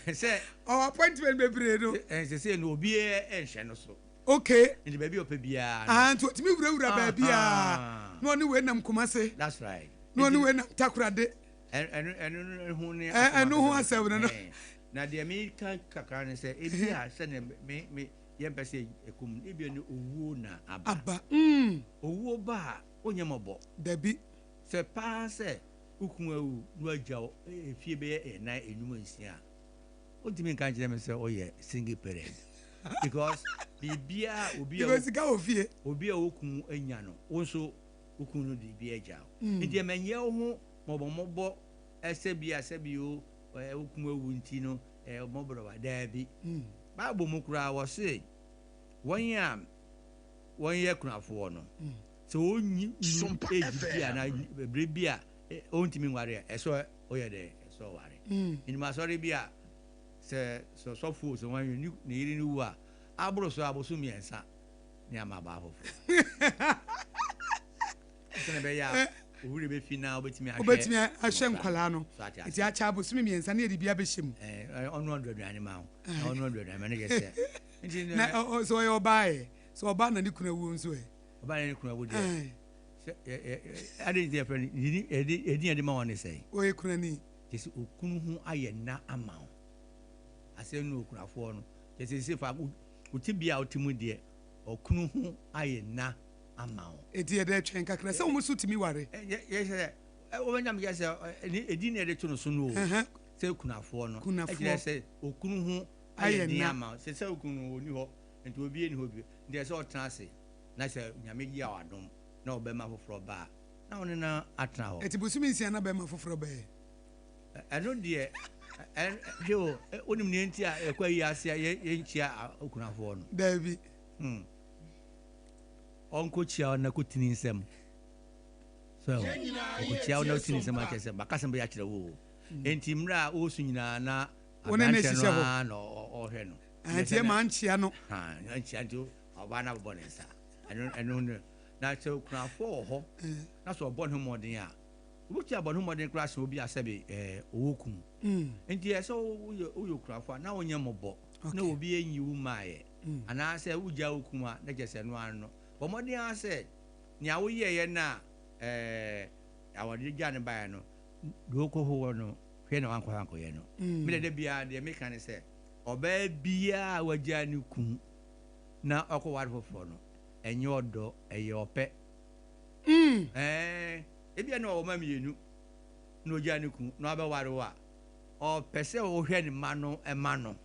Sɛ. Ɔwɔ appointment bebree no. Ɛsɛ sɛ no obiara nhyɛ no so. Okay. Nti baabi a ɔpɛ biara. Ah, nti otumi wurawura baabi a. Na ɔne wei nam Kumase. That's right. Na ɔne wei nam Takoradi. Ɛno ɛno ho ne. Ɛno ho asɛm no no. Na deɛ meka kakra ne sɛ ebi a sɛdeɛ me me yɛmpɛ sɛ ɛkɔ mu no ebi a ne owuo na aba. Aba. Owuo ba a wonyɛ mmɔbɔ. Dabi. Sɛ paa sɛ wo kunu awu na wagya wo efie bɛyɛ nnan, enum, nsia a, wontumi nka nkyerɛ me sɛ woyɛ single parent because biribiara obi a Because sika wɔ fie. Obi a ɔwɔ kunu anya no, wo nso wo kunu no de bi agya wo. Nti ɛma nyɛ wo ho mmɔbɔmmɔbɔ sɛ bi a sɛbi o wo kunu awu nti no mmɔborɔwa. Daabi. Bible mu koraa wɔse wɔn a wɔyɛ akunafoɔ no, sɛ wɔnyi nnu age bi a na berɛ bi a ɔntumi nware a, ɛsɛ ɔyɛ dɛ ɛsɛ ɔware. Menim asɔre bi a sɛ sɛ ɔsɔfo sɛ wɔn ne yere no wu a, aboro so abosom mmiɛnsa ne ama abaa foforɔ. Sɛnea ɛbɛyɛ a owura bɛfi na wobɛtumi ahwɛ wobɛtumi ahwɛ nkwadaa no. Nti akyɛ abosome mmiɛnsa ne yɛde bi abɛhyɛ mu. Ɔno ɔdɔ aduane ma wo. Ɔno ɔdɔ aduane ma no yɛ sɛ. Nti na sɛ ɔyɛ ɔbaa yɛ sɛ ɔbaa na ne kunu awuo nso ɛ. Ɔbaa na ne kunu awu deɛ. Sɛ ade nti yɛfrɛ no ɛdin yɛde ma wɔn ne sɛn. Ɔyɛ kunani. Kyɛ sɛ okunu ho ayɛ nna ama wo. Asɛm no okunafoɔ no. Kyɛ sɛ sɛ fa wo tebea a wote mu deɛ ɔkunu ho ayɛ nna ama wo. Enti yɛde twɛn kakra sɛ wɔn nso tumi ware. Yɛ sɛ wɔbɛnya me sɛ ɛdin na yɛde to no so no o. Sɛ kunafoɔ no. Kunafoɔ. Ɛkyerɛ sɛ okunu ho ayɛ den ama wo. Sɛ sɛ okunu no ɔni hɔ nti obi nni hɔ bio. Nti ɛsɛ sɛ ɔtena ase na sɛ Nyame yi a wadom na ɔbɛma foforɔ ba a na wo ne no atena hɔ. Ɛti bosome nsia na bɛma foforɔ bɛyɛ. Ɛno deɛ hwɛ o, wonim nea nti a yɛkɔ ayi ase a yɛnkyia okunafoɔ no? Daabi. Ɔnkɔkyia wo na kɔtini nsɛm. So ɔkɔkyia wo na ɔtini nsɛm akyerɛ sɛ maka sɛm bɛyɛ akyerɛ wo o. Enti mmerɛ a ɔresu nyinaa na aberanteɛ no ara na ɔrehwɛ no. Nti ɛma nkyia no. Nkyia nti ɔbaa no abobɔ ne nsa. Ɛno ɛno no na sɛ okunafoɔ wɔ hɔ na sɛ ɔbɔ ne ho mmɔden a wobɛtumi abɔ ne ho mmɔden koraa sɛ obi a sɛbe ɔwɔ kum. Nti ɛsɛ woyɛ woyɛ okunafoɔ a na wonyɛ mmɔbɔ na obi anyi wo mmaeɛ anaasɛ wogya wo kum a na kyerɛ sɛ ɛno ara no. Bɔ mmɔden ara sɛ nea woyɛeɛ no a awadeɛ gya no baeɛ no deɛ wokɔhowɔ no hwɛ na wankɔ ankɔyɛ no. Me deɛ da biara deɛ meka ne sɛ ɔbaa biara a wagyaa ne kunu na ɔkɔware foforɔ no, ɛnyɛ ɔdɔ, ɛyɛ ɔpɛ. Ɛɛ, ebia na ɔwɔ mma mmienu na ogyaa ne kunu na wabɛware wo a, ɔpɛ sɛ wohwɛ ne mma no ma no.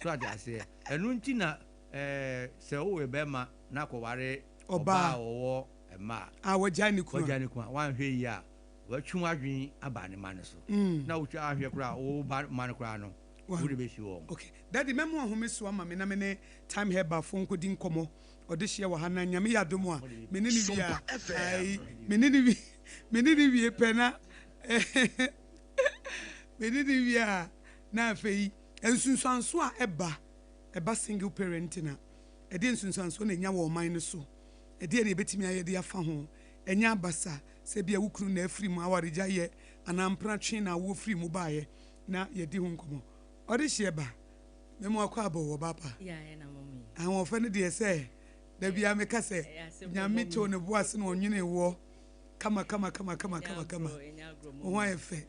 So ate aseɛ? Ɛno nti na ɛɛ sɛ woyɛ bɛrima na akɔware ɔbaa a ɔwɔ mma a, wagyae ne kunu a, wagyae ne kunu a, wanhwɛ yie a, watwe w'adwene aba ne mma no so. Na wotwa ahwɛ koraa a, wo ba mma no koraa no, wode bɛsi wɔn. Okay. Daddy, mɛma wahome so ama me na me ne Time Herbal foɔ nkɔdi nkɔmmɔ. Ɔdehyeɛ wɔ ha na Nyame yɛ adom a, me ne no wie a, ayi, me ne no wie, me ne no wie pɛ na, me ne no wie a, na afei nsunsuanso a ɛba, ɛba single parenting a, ɛdeɛ nsunsuansoɔ na ɛnya wɔ ɔman no so, ɛdeɛ na yɛbɛtumi ayɛ de afa ho, ɛnyɛ abasa sɛ ebia wo kunu na afiri mu, awaregyaeɛ anaa mpena twe na awoɔ firi mu baeɛ na yɛadi ho nkɔmmɔ. Ɔdehyeɛ ba, me mo akɔ abɔ wɔ ba pa. Ahoɔfɛ no deɛ sɛ da biara meka sɛ Nyame too ne bo ase na ɔnwenee woɔ kama kama kama kama kama kama. Wo ho ayɛ fɛ.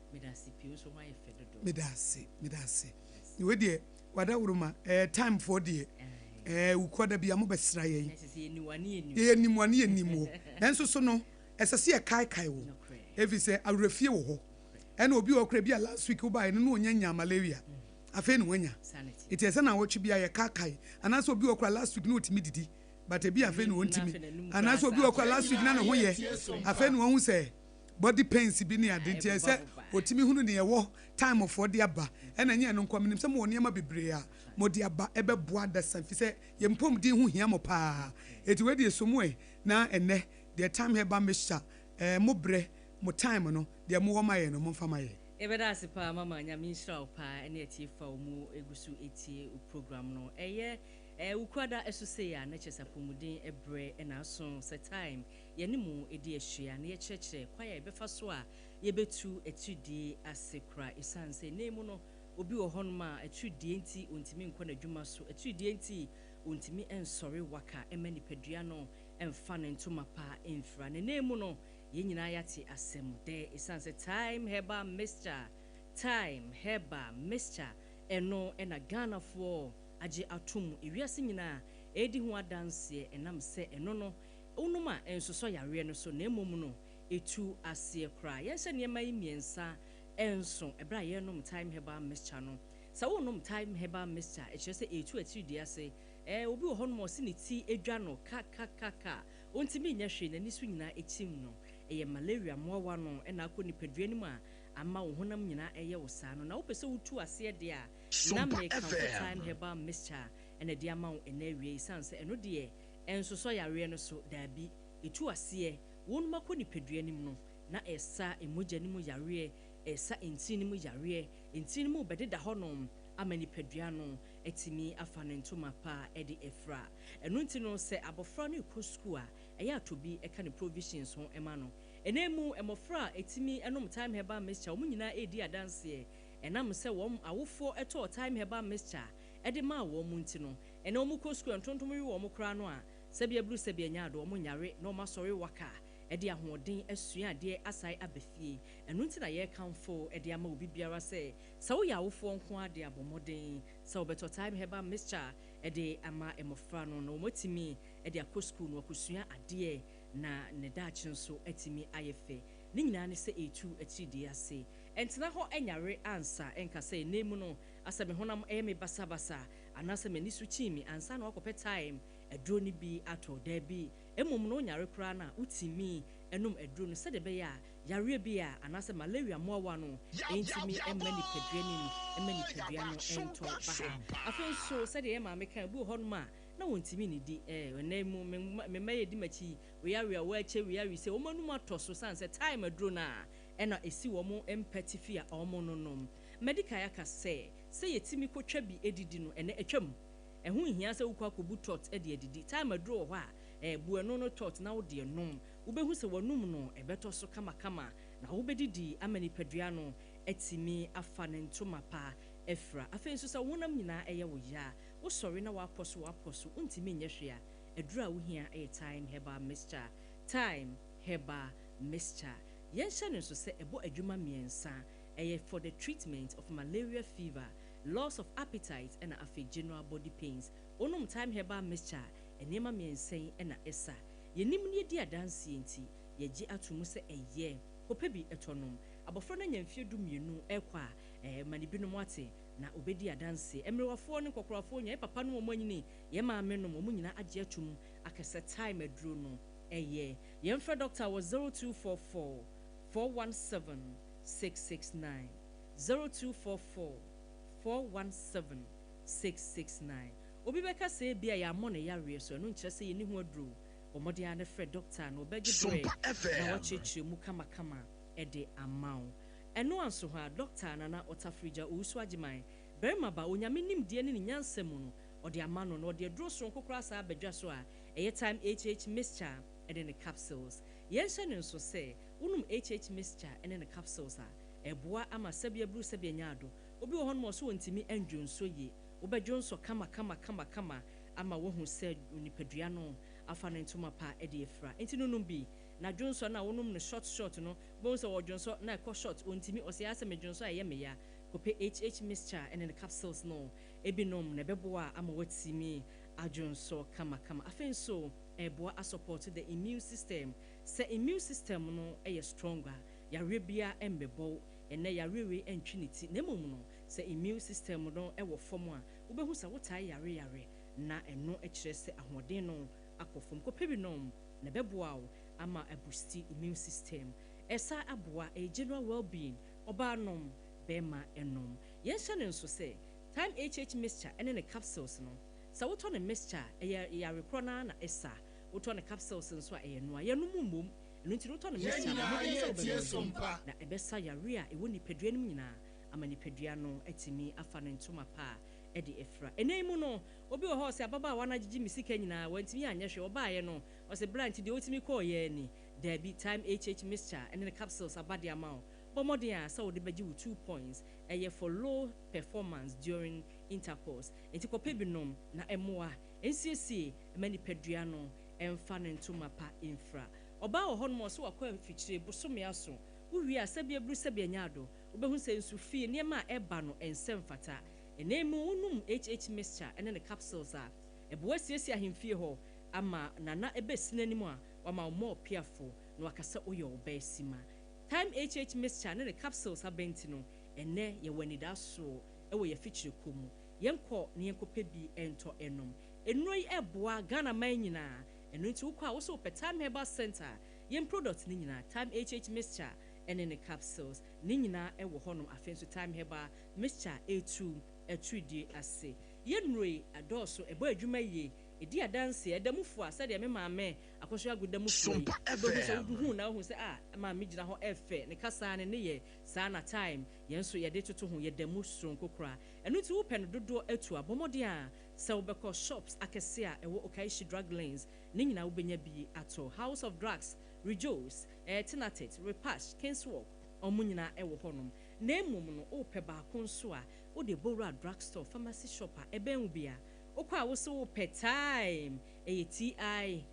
Meda ase, meda ase. Wei deɛ wadaworoma ɛɛ time foɔ deɛ ɛɛ wukɔ da biara mobɛsra yɛn. Yɛyɛ nim wa ne yɛnim wo. Nanso so no ɛsɛ sɛ yɛkaekae wo efisɛ awerɛfie wɔ hɔ. Ɛna obi wɔ hɔ koraa bi a last week wobaeɛ no na ɔnya nyaa malaria afei na wanya. Nti ɛsɛ naawɔtwe biara yɛkaakae. Anaasɛ obi wɔ hɔ koraa last week na ɔtumi didi. But ebi afei na wɔntumi. Anaasɛ obi wɔ kɔ last week na ne ho yɛ. Afei na wɔn sɛ body pains bi ne ade nti ɛsɛ wɔtumi hunu nea ɛwɔ Thyme foɔ de aba. Ɛna ɛnyɛ ɛno nko, menim sɛ mowɔ nneɛma bebree a mode aba ɛbɛboa adasa ɛfiri sɛ yɛn mpɔmuden ho hia mo paa. Enti wei deɛ so mo ɛ na ɛnnɛ deɛ Thyme Herbal Mixture ɛɛ mo brɛ mo time no deɛ mowɔ ma yɛn no momfa ma yɛn. Yɛbɛda ase paa mama Nyame nhyira wo paa ɛne atiefo a wɔn gu so tie wo program no ɛyɛ Wukuada ɛso sei a na kyerɛ sɛ apɔmuden brɛ na aso sɛ time yɛne mo di ahyia na yɛkyerɛkyerɛ kwan a yɛbɛfa so a yɛbɛtu atiridie ase koraa ɛsiane sɛ nnɛ yi mu no obi wɔ hɔnom a atiridie nti ɔntumi nkɔ n'adwuma so atiridie nti ɔntumi nsɔre waka mma nipadua no mfa ne ntoma pa mfira na nnɛ yi mu no yɛn nyinaa yɛate asɛm dɛ ɛsiane sɛ Thyme Herbal Mixture Thyme Herbal Mixture ɛno na Ghanafoɔ agye atom ewiase nyinaa ɛredi ho adanseɛ ɛnam sɛ ɛno no wonom a ɛnsosɔ yareɛ no so na mmom no ɛtu aseɛ koraa. Yɛnhyɛ nneɛma yi mmiɛnsa nso ɛberɛ a yɛrenom Thyme Herbal Mixture no. Sɛ worenom Thyme Herbal Mixture a, ɛkyerɛ sɛ ɛretu atiridii ase. Ɛɛ, obi wɔ hɔnom a ɔse ne ti dwa no kakakaka, ɔntumi nyɛ hwee, n'ani so nyinaa kyim no. Ɛyɛ malaria mmoawa no na akɔ nipadua no mu a ama wo honam nyinaa ɛreyɛ wo saa no. Na wopɛ sɛ wotu aseɛ deɛ a, na mekamfo Thyme Herbal Mixture na ɛde ama wo ɛnnɛ awia yi, ɛsiane sɛ ɛno deɛ ɛnsosɔ yareɛ no so, daabi, ɛtu aseɛ. Wɔnom akɔ nipadua no mu no, na ɛresa mogya no mu yareɛ, ɛresa ntini no mu yareɛ. Ntini no mu bɛdeda hɔnom ama nipadua no atumi afa ne ntoma pa de afira. Ɛno nti no, sɛ abɔfra no rekɔ sukuu a, ɛyɛ a tɔ bi ka ne provisions ho ma no. Ɛnnɛ mu mmɔfra a ɛtumi nom Thyme Herbal Mixture, wɔn nyinaa redi adanseɛ. Ɛnam sɛ wɔn awofoɔ tɔɔ Thyme Herbal Mixture de maa wɔn nti no, ɛnnɛ wɔkɔ sukuu a, ntontom we wɔn koraa no a, Sɛbi aburu sɛbi anya ado, wɔn nyare na wɔn asɔre waka de ahoɔden asua adeɛ asae aba fie. Ɛno nti na yɛrekamfo de ama obi biara sɛ, sɛ woyɛ awofoɔ nko ara deɛ a, bɔ mmɔden sɛ wobɛtɔ Thyme Herbal Mixture de ama mmɔfra no na wɔatumi de akɔ sukuu na wɔakɔsua adeɛ na ne daakye nso atumi ayɛ fɛ. Ne nyinaa ne sɛ ɛretu atiridii ase. Ɛntena hɔ nyare ansa nka sɛ ɛnnɛ mu no asɛ me honam yɛ me basabasa anaasɛ m'ani so kyin me ansa na woakɔpɛ thyme aduro no bi atɔ. Dabi, mmom no wonyare koraa no a, wotumi nom aduro no sɛdeɛ ɛbɛyɛ a yareɛ bi a anaasɛ malaria mmoawa no ntumi mma nipadua no mu mma nipadua no ntɔ baha. Afei nso sɛdeɛ yɛn maame ka, ebi wɔ hɔnom a na wɔntumi nnidi. Ɛɛ, ɛnnɛ mu me mma yi adi m'akyi yi, wei awe a wɔakyɛ, wei awe sei, wɔn anum atɔ so sane sɛ thyme aduro no a ɛna ɛsi wɔn mpatifi a wɔnonom. Madi kan aka sɛ, sɛ yɛtumi kɔtwa bi didi no, ɛnnɛ atwam. Ɛho nhia sɛ wokɔ akɔbu tɔt de adidi. Thyme aduro wɔ hɔ a, ɛɛ, bu ɛno no tɔt na wode nom. Wobɛhu sɛ w'anum no, ɛbɛtɔ so kamakama, na wobɛdidi ama nipadua no atumi afa ne ntoma pa afira. Afei nso, sɛ wo honam nyinaa yɛ wo ya, wosɔre na woapɔ so woapɔ so, wontumi nyɛ hwee a, aduro a wohia yɛ Thyme Herbal Mixture. Thyme Herbal Mixture. Yɛnhyɛ no nso sɛ ɛbɔ adwuma mmiɛnsa. Ɛyɛ for the treatment of malaria fever, loss of appetite ɛna afei general body pains. Wonom Thyme Herbal Mixture a, nneɛma mmiɛnsa yi na ɛsa. Yɛnim na yɛdi adanseɛ nti, yɛgye ato mu sɛ ɛyɛ. Kɔpɛ bi tɔ nom. Abɔfra no anya mfeɛ 12 rekɔ a, ɛɛ, ma no bi nom ate, na ɔbɛdi adanseɛ. Mmerewafoɔ ne nkɔkorafoɔ nyinaa, yɛn papa nom a wɔanyini, yɛn maame nom, wɔn nyinaa agye ato mu aka sɛ Thyme aduro no yɛ. Yɛmfrɛ dɔkta wɔ 0244 417 669. 0244 417 669. Obi bɛka sɛ ebia yɛammɔ no yareɛ so, ɛno nkyerɛ sɛ yɛnni ho aduro. Bɔ mmɔden ara na frɛ dɔkta na ɔbɛgye berɛ na wakyerɛkyerɛ mu kamakama de ama wo. Ɛno anso hɔ a, Dɔkta Nana Ɔtafirigya Owusu Agyeman, barima ba, Onyame nimdeɛ ne ne nyansa mu no, ɔde ama no na ɔde aduro soronko koraa saa aba dwa so a ɛyɛ Thyme HH Mixture ne ne capsules. Yɛnhyɛ no nso sɛ, wonom HH Mixture ne ne capsules a, Ɛboa ama sɛbea buru sɛbea nya ado. Obi wɔ hɔnom a ɔse ɔntumi ndwonsɔ yie. Wobɛdwonsɔ kama kama kama kama ama woahu sɛ nipadua no afa ne ntoma pa de afira. Nti no nom bi. Na dwonsɔ no a wonom no short short no, wobɛhu sɛ ɔdwonsɔ na ɛkɔ short, ɔntumi, ɔse aa sɛ medwonsɔ a ɛyɛ me ya. Kɔpɛ HH mixture ne ne capsules no bi nom na ɛbɛboa ama woatumi adwonsɔ kama kama. Afei nso ɛboa asupporte the immune system. Sɛ immune system no yɛ strong a, Yareɛ biara mmɛbɔ wo. Ɛnnɛ yareɛ wei ntwe ne ti. Na mmom no, sɛ immune system no wɔ fam a, wobɛhu sɛ wotaa yare yare, na ɛno kyerɛ sɛ ahoɔden no akɔ fam. Kɔpɛ bi nom na ɛbɛboa wo ama abusti immune system. Ɛsan aboa ɛyɛ general well-being. Ɔbaa nom, bɛrima nom. Yɛnhyɛ no nso sɛ Time HH mixture ne ne capsules no, sɛ wotɔ no mixture a, ɛyɛ yare korɔ no ara na ɛsa. Wotɔ no capsules nso a, ɛyɛ noa. Yɛnom mmom. Ɛno nti no, wotɔ no Yɛn mixture a, bɔ nyinaa mmɔden sɛ yɛretie wobɛnom so bi, mpa. na ɛbɛsa yare a ɛwɔ nipadua no mu nyinaa ama nipadua no atumi afa ne ntoma pa a de afira. Ɛnnɛ yi mu no, obi wɔ hɔ a ɔse, Ababaawa no agyegye me sika nyinaa, wantumi anyɛ hwee. Ɔbaeɛ no, ɔse, Bra nti deɛ wotumi kɔeɛ ara ni. Daabi, Time HH mixture ne ne capsules aba de ama wo. Bɔ mmɔden a sɛ wode bɛgye wo 2 points, ɛyɛ for low performance during intercourse. Enti kɔpɛ bi nom na ɛmmoa nsiesie ma nipadua no mfa ne ntoma pa mfira. Ɔbaa wɔ hɔnom a ɔse wakɔ afikyire bosome aso. Wowie a, sɛbi aburu sɛbi anya ado. Wobɛhu sɛ nsu fii nneɛma a ɛba no ɛnsɛ mfata. Ɛnnɛ mu wonom HH mixture ne ne capsules a, ɛboa siesie ahemfie hɔ ama nana ɛbɛsi n'anim a wama wo more piafo na waka sɛ woyɛ ɔbaa sima. Time HH mixture ne ne capsules aba nti no, ɛnnɛ yɛwɔ anidasoɔ wɔ yɛn afikyire kɔ mu. Yɛnkɔ na yɛnkɔpɛ bi ntɔ nnom. Nnuro yi ɛboa Ghana man nyinaa. Ɛno nti wokɔ a wo sɛ wopɛ Time Herbal Centre a, yɛn product no nyinaa, Time HH mixture ne ne capsules, ne nyinaa wɔ hɔnom. Afei nso Time Herbal mixture ɛretu atiridie ase. Yɛn nnuro yi adɔɔso, ɛbɔ adwuma yie, ɛdi adanseɛ, ɛda mu fua sɛdeɛ me maame Akosua Agoda mu fua yi. Sompa Wobɛhu sɛ FM. wohu na wohu sɛ ah, maame gyina hɔ ɛfɛ, ne kasa ne ne yɛ saa na time yɛn nso yɛde toto ho, yɛda mu soronko koraa. Ɛno nti wopɛ no dodoɔ atu a, bɔ mmɔden a sɛ wobɛkɔ shops akɛse a ɛwɔ Okaishie Drug Lanes ne nyinaa wobɛnya bi atɔ. House of Drugs, Rejoice, eh, Tinatit, Repash, Kingswalk, wɔn nyinaa ɛwɔ hɔnom. Na mmom no wopɛ baako nso a, wode bɔwura drug store, pharmacy shop a ɛbɛn wo biara. Wokɔ a wose wopɛ Time, ɛyɛ Time.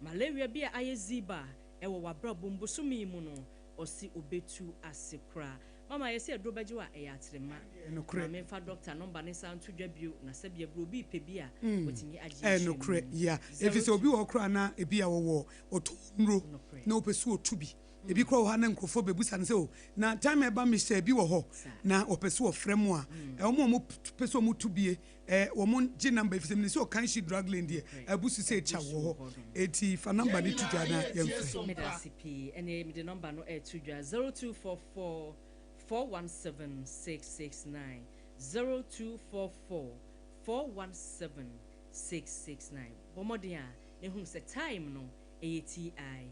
Malaria bi a ayɛ ziba ɛwɔ w'abrabɔ mu bosome yi mu no, ɔse obetu ase koraa. Mama yɛsɛ aduro bɛgye wo a, ɛyɛ atrema. Nokorɛ. Ma memfa doctor number ne nsa nto dwa bio na sɛbi aburo obi pɛ bi a, watumi agye akyerɛ Nokorɛ mu. ya Zero ɛfiri sɛ obi two. wɔ hɔ koraa na ebi a wɔwɔ ɔtɔ nnuro na ɔpɛ sɛ ɔtu bi. Ebi koraa wɔ hɔ a na nkurɔfoɔ bɛbusa no sɛ, o na time a ɛba mehyɛ bi wɔ hɔ na ɔpɛ sɛ ɔfrɛ mu a, wɔn a wɔpɛ sɛ wɔtu bie wɔn gye number, ɛfiri sɛ menim sɛ Ɔkanhyi Drug Lane deɛ abu so sɛ ɛkya wɔ hɔ, eti fa number Yɛn no to dwa nyinaa na yɛretie yɛmfrɛ. so Meda mpa. ase pii. Ɛne mede number no ɛto dwa, 0244 417 669, 0244 417 669. Bɔ mmɔden a na ehunu sɛ Time no ɛyɛ Time.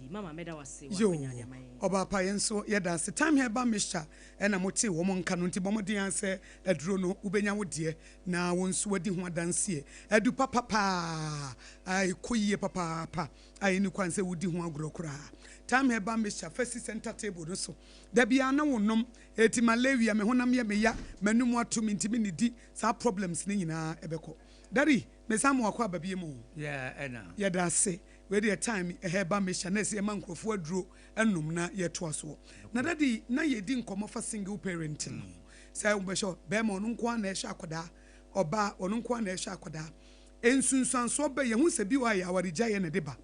Mama, mɛda wo ase wɔ Yo, akwanya de ama yɛn. Ɔbaa pa, yɛn nso yɛda ase. Time Herbal Mixture ɛna motee wɔn nka no, nti bɔ mmɔden ara sɛ aduro no wobɛnya wo deɛ na wo nso wadi ho adanseɛ. Adu papa paa a ɛkɔ yie papaapa a ɛnni kwan sɛ wodi ho agorɔ koraa. Time Herbal Mixture fa si center table no so da biara na wonom. Eti malaria, me honam yɛ me ya, m'anum ato me ntumi nnidi, saa problems no nyinaa ɛbɛkɔ. Daddy, mesan ma wakɔ aba bio mu o. Yeah, ɛna. Yɛda ase. Wei deɛ Time Herbal Mixture na ɛsɛ yɛma nkurɔfoɔ aduro nom na yɛtoa soɔ. Na Daddy, na yɛdi nkɔmmɔ fa single parenting ho. Sɛ wobɛhwɛ bɛrima ɔno nko ara na ɛhwɛ akwadaa, ɔbaa ɔno nko ara na ɛhwɛ akwadaa. Nsunsuansoɔ bɛ yɛhu sɛ bi wɔ hɔ a ɛyɛ awaregyaeɛ na ɛde ba.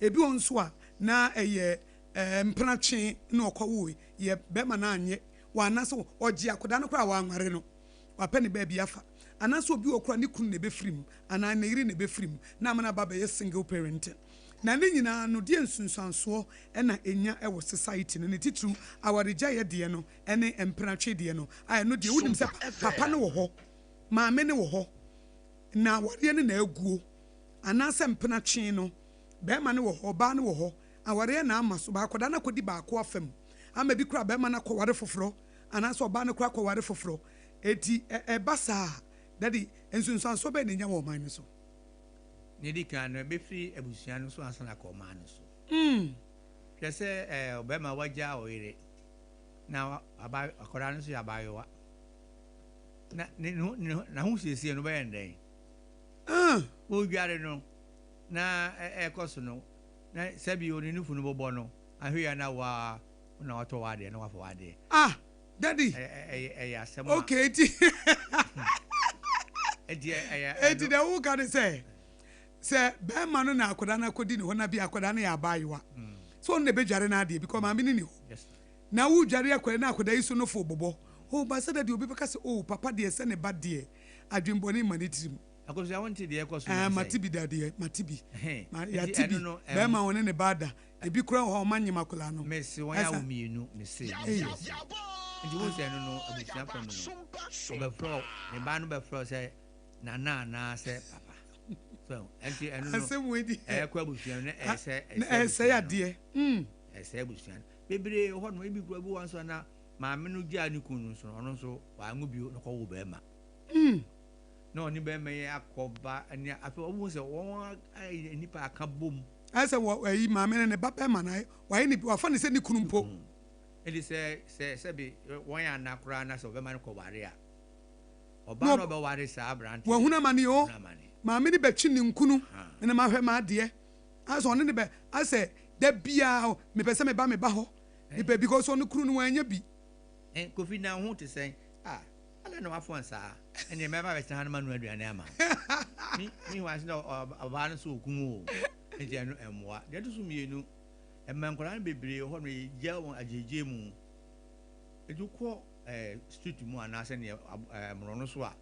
Ebi wɔ hɔ nso a na ɛyɛ mpenatwe na ɔkɔwoe, yɛ bɛrima no annye wɔ anaasɛ ɔgye akwadaa no koraa a wanware no, wapɛ ne baabi afa. Anaasɛ obi wɔ hɔ koraa ne kunu na ɛbɛfiri mu anaa ne yere na ɛbɛfiri mu na ama no aba abɛyɛ single parenting. Na ne nyinaa no, deɛ nsunsuansoɔ na ɛnya wɔ society no, ne titiriw awaregyaeɛ deɛ no ne mpenatwe deɛ no, a ɛno deɛ wonim sɛ papa no wɔ hɔ, maame no wɔ hɔ, na awareɛ no na aguo, anaasɛ mpenatwe no, bɛrima no wɔ hɔ, ɔbaa no wɔ hɔ, awareɛ na ama so, akwadaa no akɔdi baako afa mu, ama bi koraa bɛrima no akɔware foforɔ, anaasɛ ɔbaa no koraa akɔware foforɔ. Eti ɛba saa a, Daddy, nsunsuansoɔ bɛn na ɛnya wɔ ɔman no so? Nea edi kan no, ebefiri abusua no so ansa na akɔ ɔman no so. Hwɛ sɛ ɔbarima wagya ɔyere na aba akwadaa no nso yɛ abaayewa. Na ne ne ne n'ahosiesie no bɛyɛ no dɛn? Wodware no na ɛkɔ so no na sɛbi o ne nufu no bɔbɔ no ahwɛ yɛ na waa na watɔ w'adeɛ na wafa w'adeɛ. Ah, Daddy. Ɛyɛ ɛyɛ asɛm a. Okay, eti. Eti ɛyɛ. Eti deɛ woka ne sɛ bɛrima no na akwadaa no akɔdi ne hɔ na bi akwadaa no yɛ abaayewa. So ɔno na ɛbɛdware no adeɛ because maame no ni hɔ. Na wodware akwadaa na akwadaa yi so no fo bobɔ. Oh, ba sɛ Daddy, obi bɛka sɛ, oh, papa deɛ sɛ ne ba deɛ adwembɔne ma ne tirim. Akosua, wonte deɛ ɛkɔ so Ɛɛ, nnansa mate yi? bi da deɛ, mate bi. Ɛhɛn, Ma, nti yɛate ɛno bi. no, ɛm. Bɛrima a ɔne ne ba da, ebi koraa wɔ hɔ a wɔanyem akwadaa no. Mese wɔn awo Ɛsa. mmienu, mese, Ei. mese, mese. Nti wohu sɛ ɛno no, abusua fam no, wɔbɛfrɛ wo, ne ba no bɛfrɛ wo sɛ nana anaasɛ papa. So, nti ɛno no, Asɛm wei deɛ. ɛkɔ abusua mu na A, ɛsɛ, na ɛsɛ ɛresɛe abusua no. adeɛ. Mm. Ɛsɛe abusua no. Bebree wɔ hɔnom, ebi koraa, ebi wɔ hɔ nso a na maame no gyaa ne kunu no nso no, ɔno nso wanwo bio na ɔkɔwoo barima. Na ɔne barima yi akɔba ne afei wɔn sɛ wɔn ayɛ nnipa aka bom. Ayɛ sɛ wɔ ayi maame no ne ba barima no wayɛ ne wafa ne sɛ ne kunu mpo. Ɛdi sɛ sɛ sɛbi wɔn yɛ ana koraa na sɛ ɔbɛma no kɔware a ɔbaa no ɔbɛware saa aberante. Wahunu amane o. Maame no bɛtwe ne nkunu na mahwɛ m'adeɛ. Ayɛ sɛ ɔne ne bɛ ayɛ sɛ da biara mepɛ sɛ meba me ba hɔ. Mepɛ because ɔno kunu no wanya bi. Kofi na ho te sɛn? Ah. Adɛn na wafɔn saa? Ɛnneɛ mɛba abɛtena ha na manoa aduane ama wo. Me, meanwhile nso na ɔbaa no nso ɔkum o. Nti ɛno ɛmmoa. Deɛ ɛto so mmienu, ɛma nkwadaa no bebree wɔ hɔ no yɛgya wɔn agyegye mu. Nti wokɔ eh, street mu anaasɛ neɛ eh, mmorɔno so a,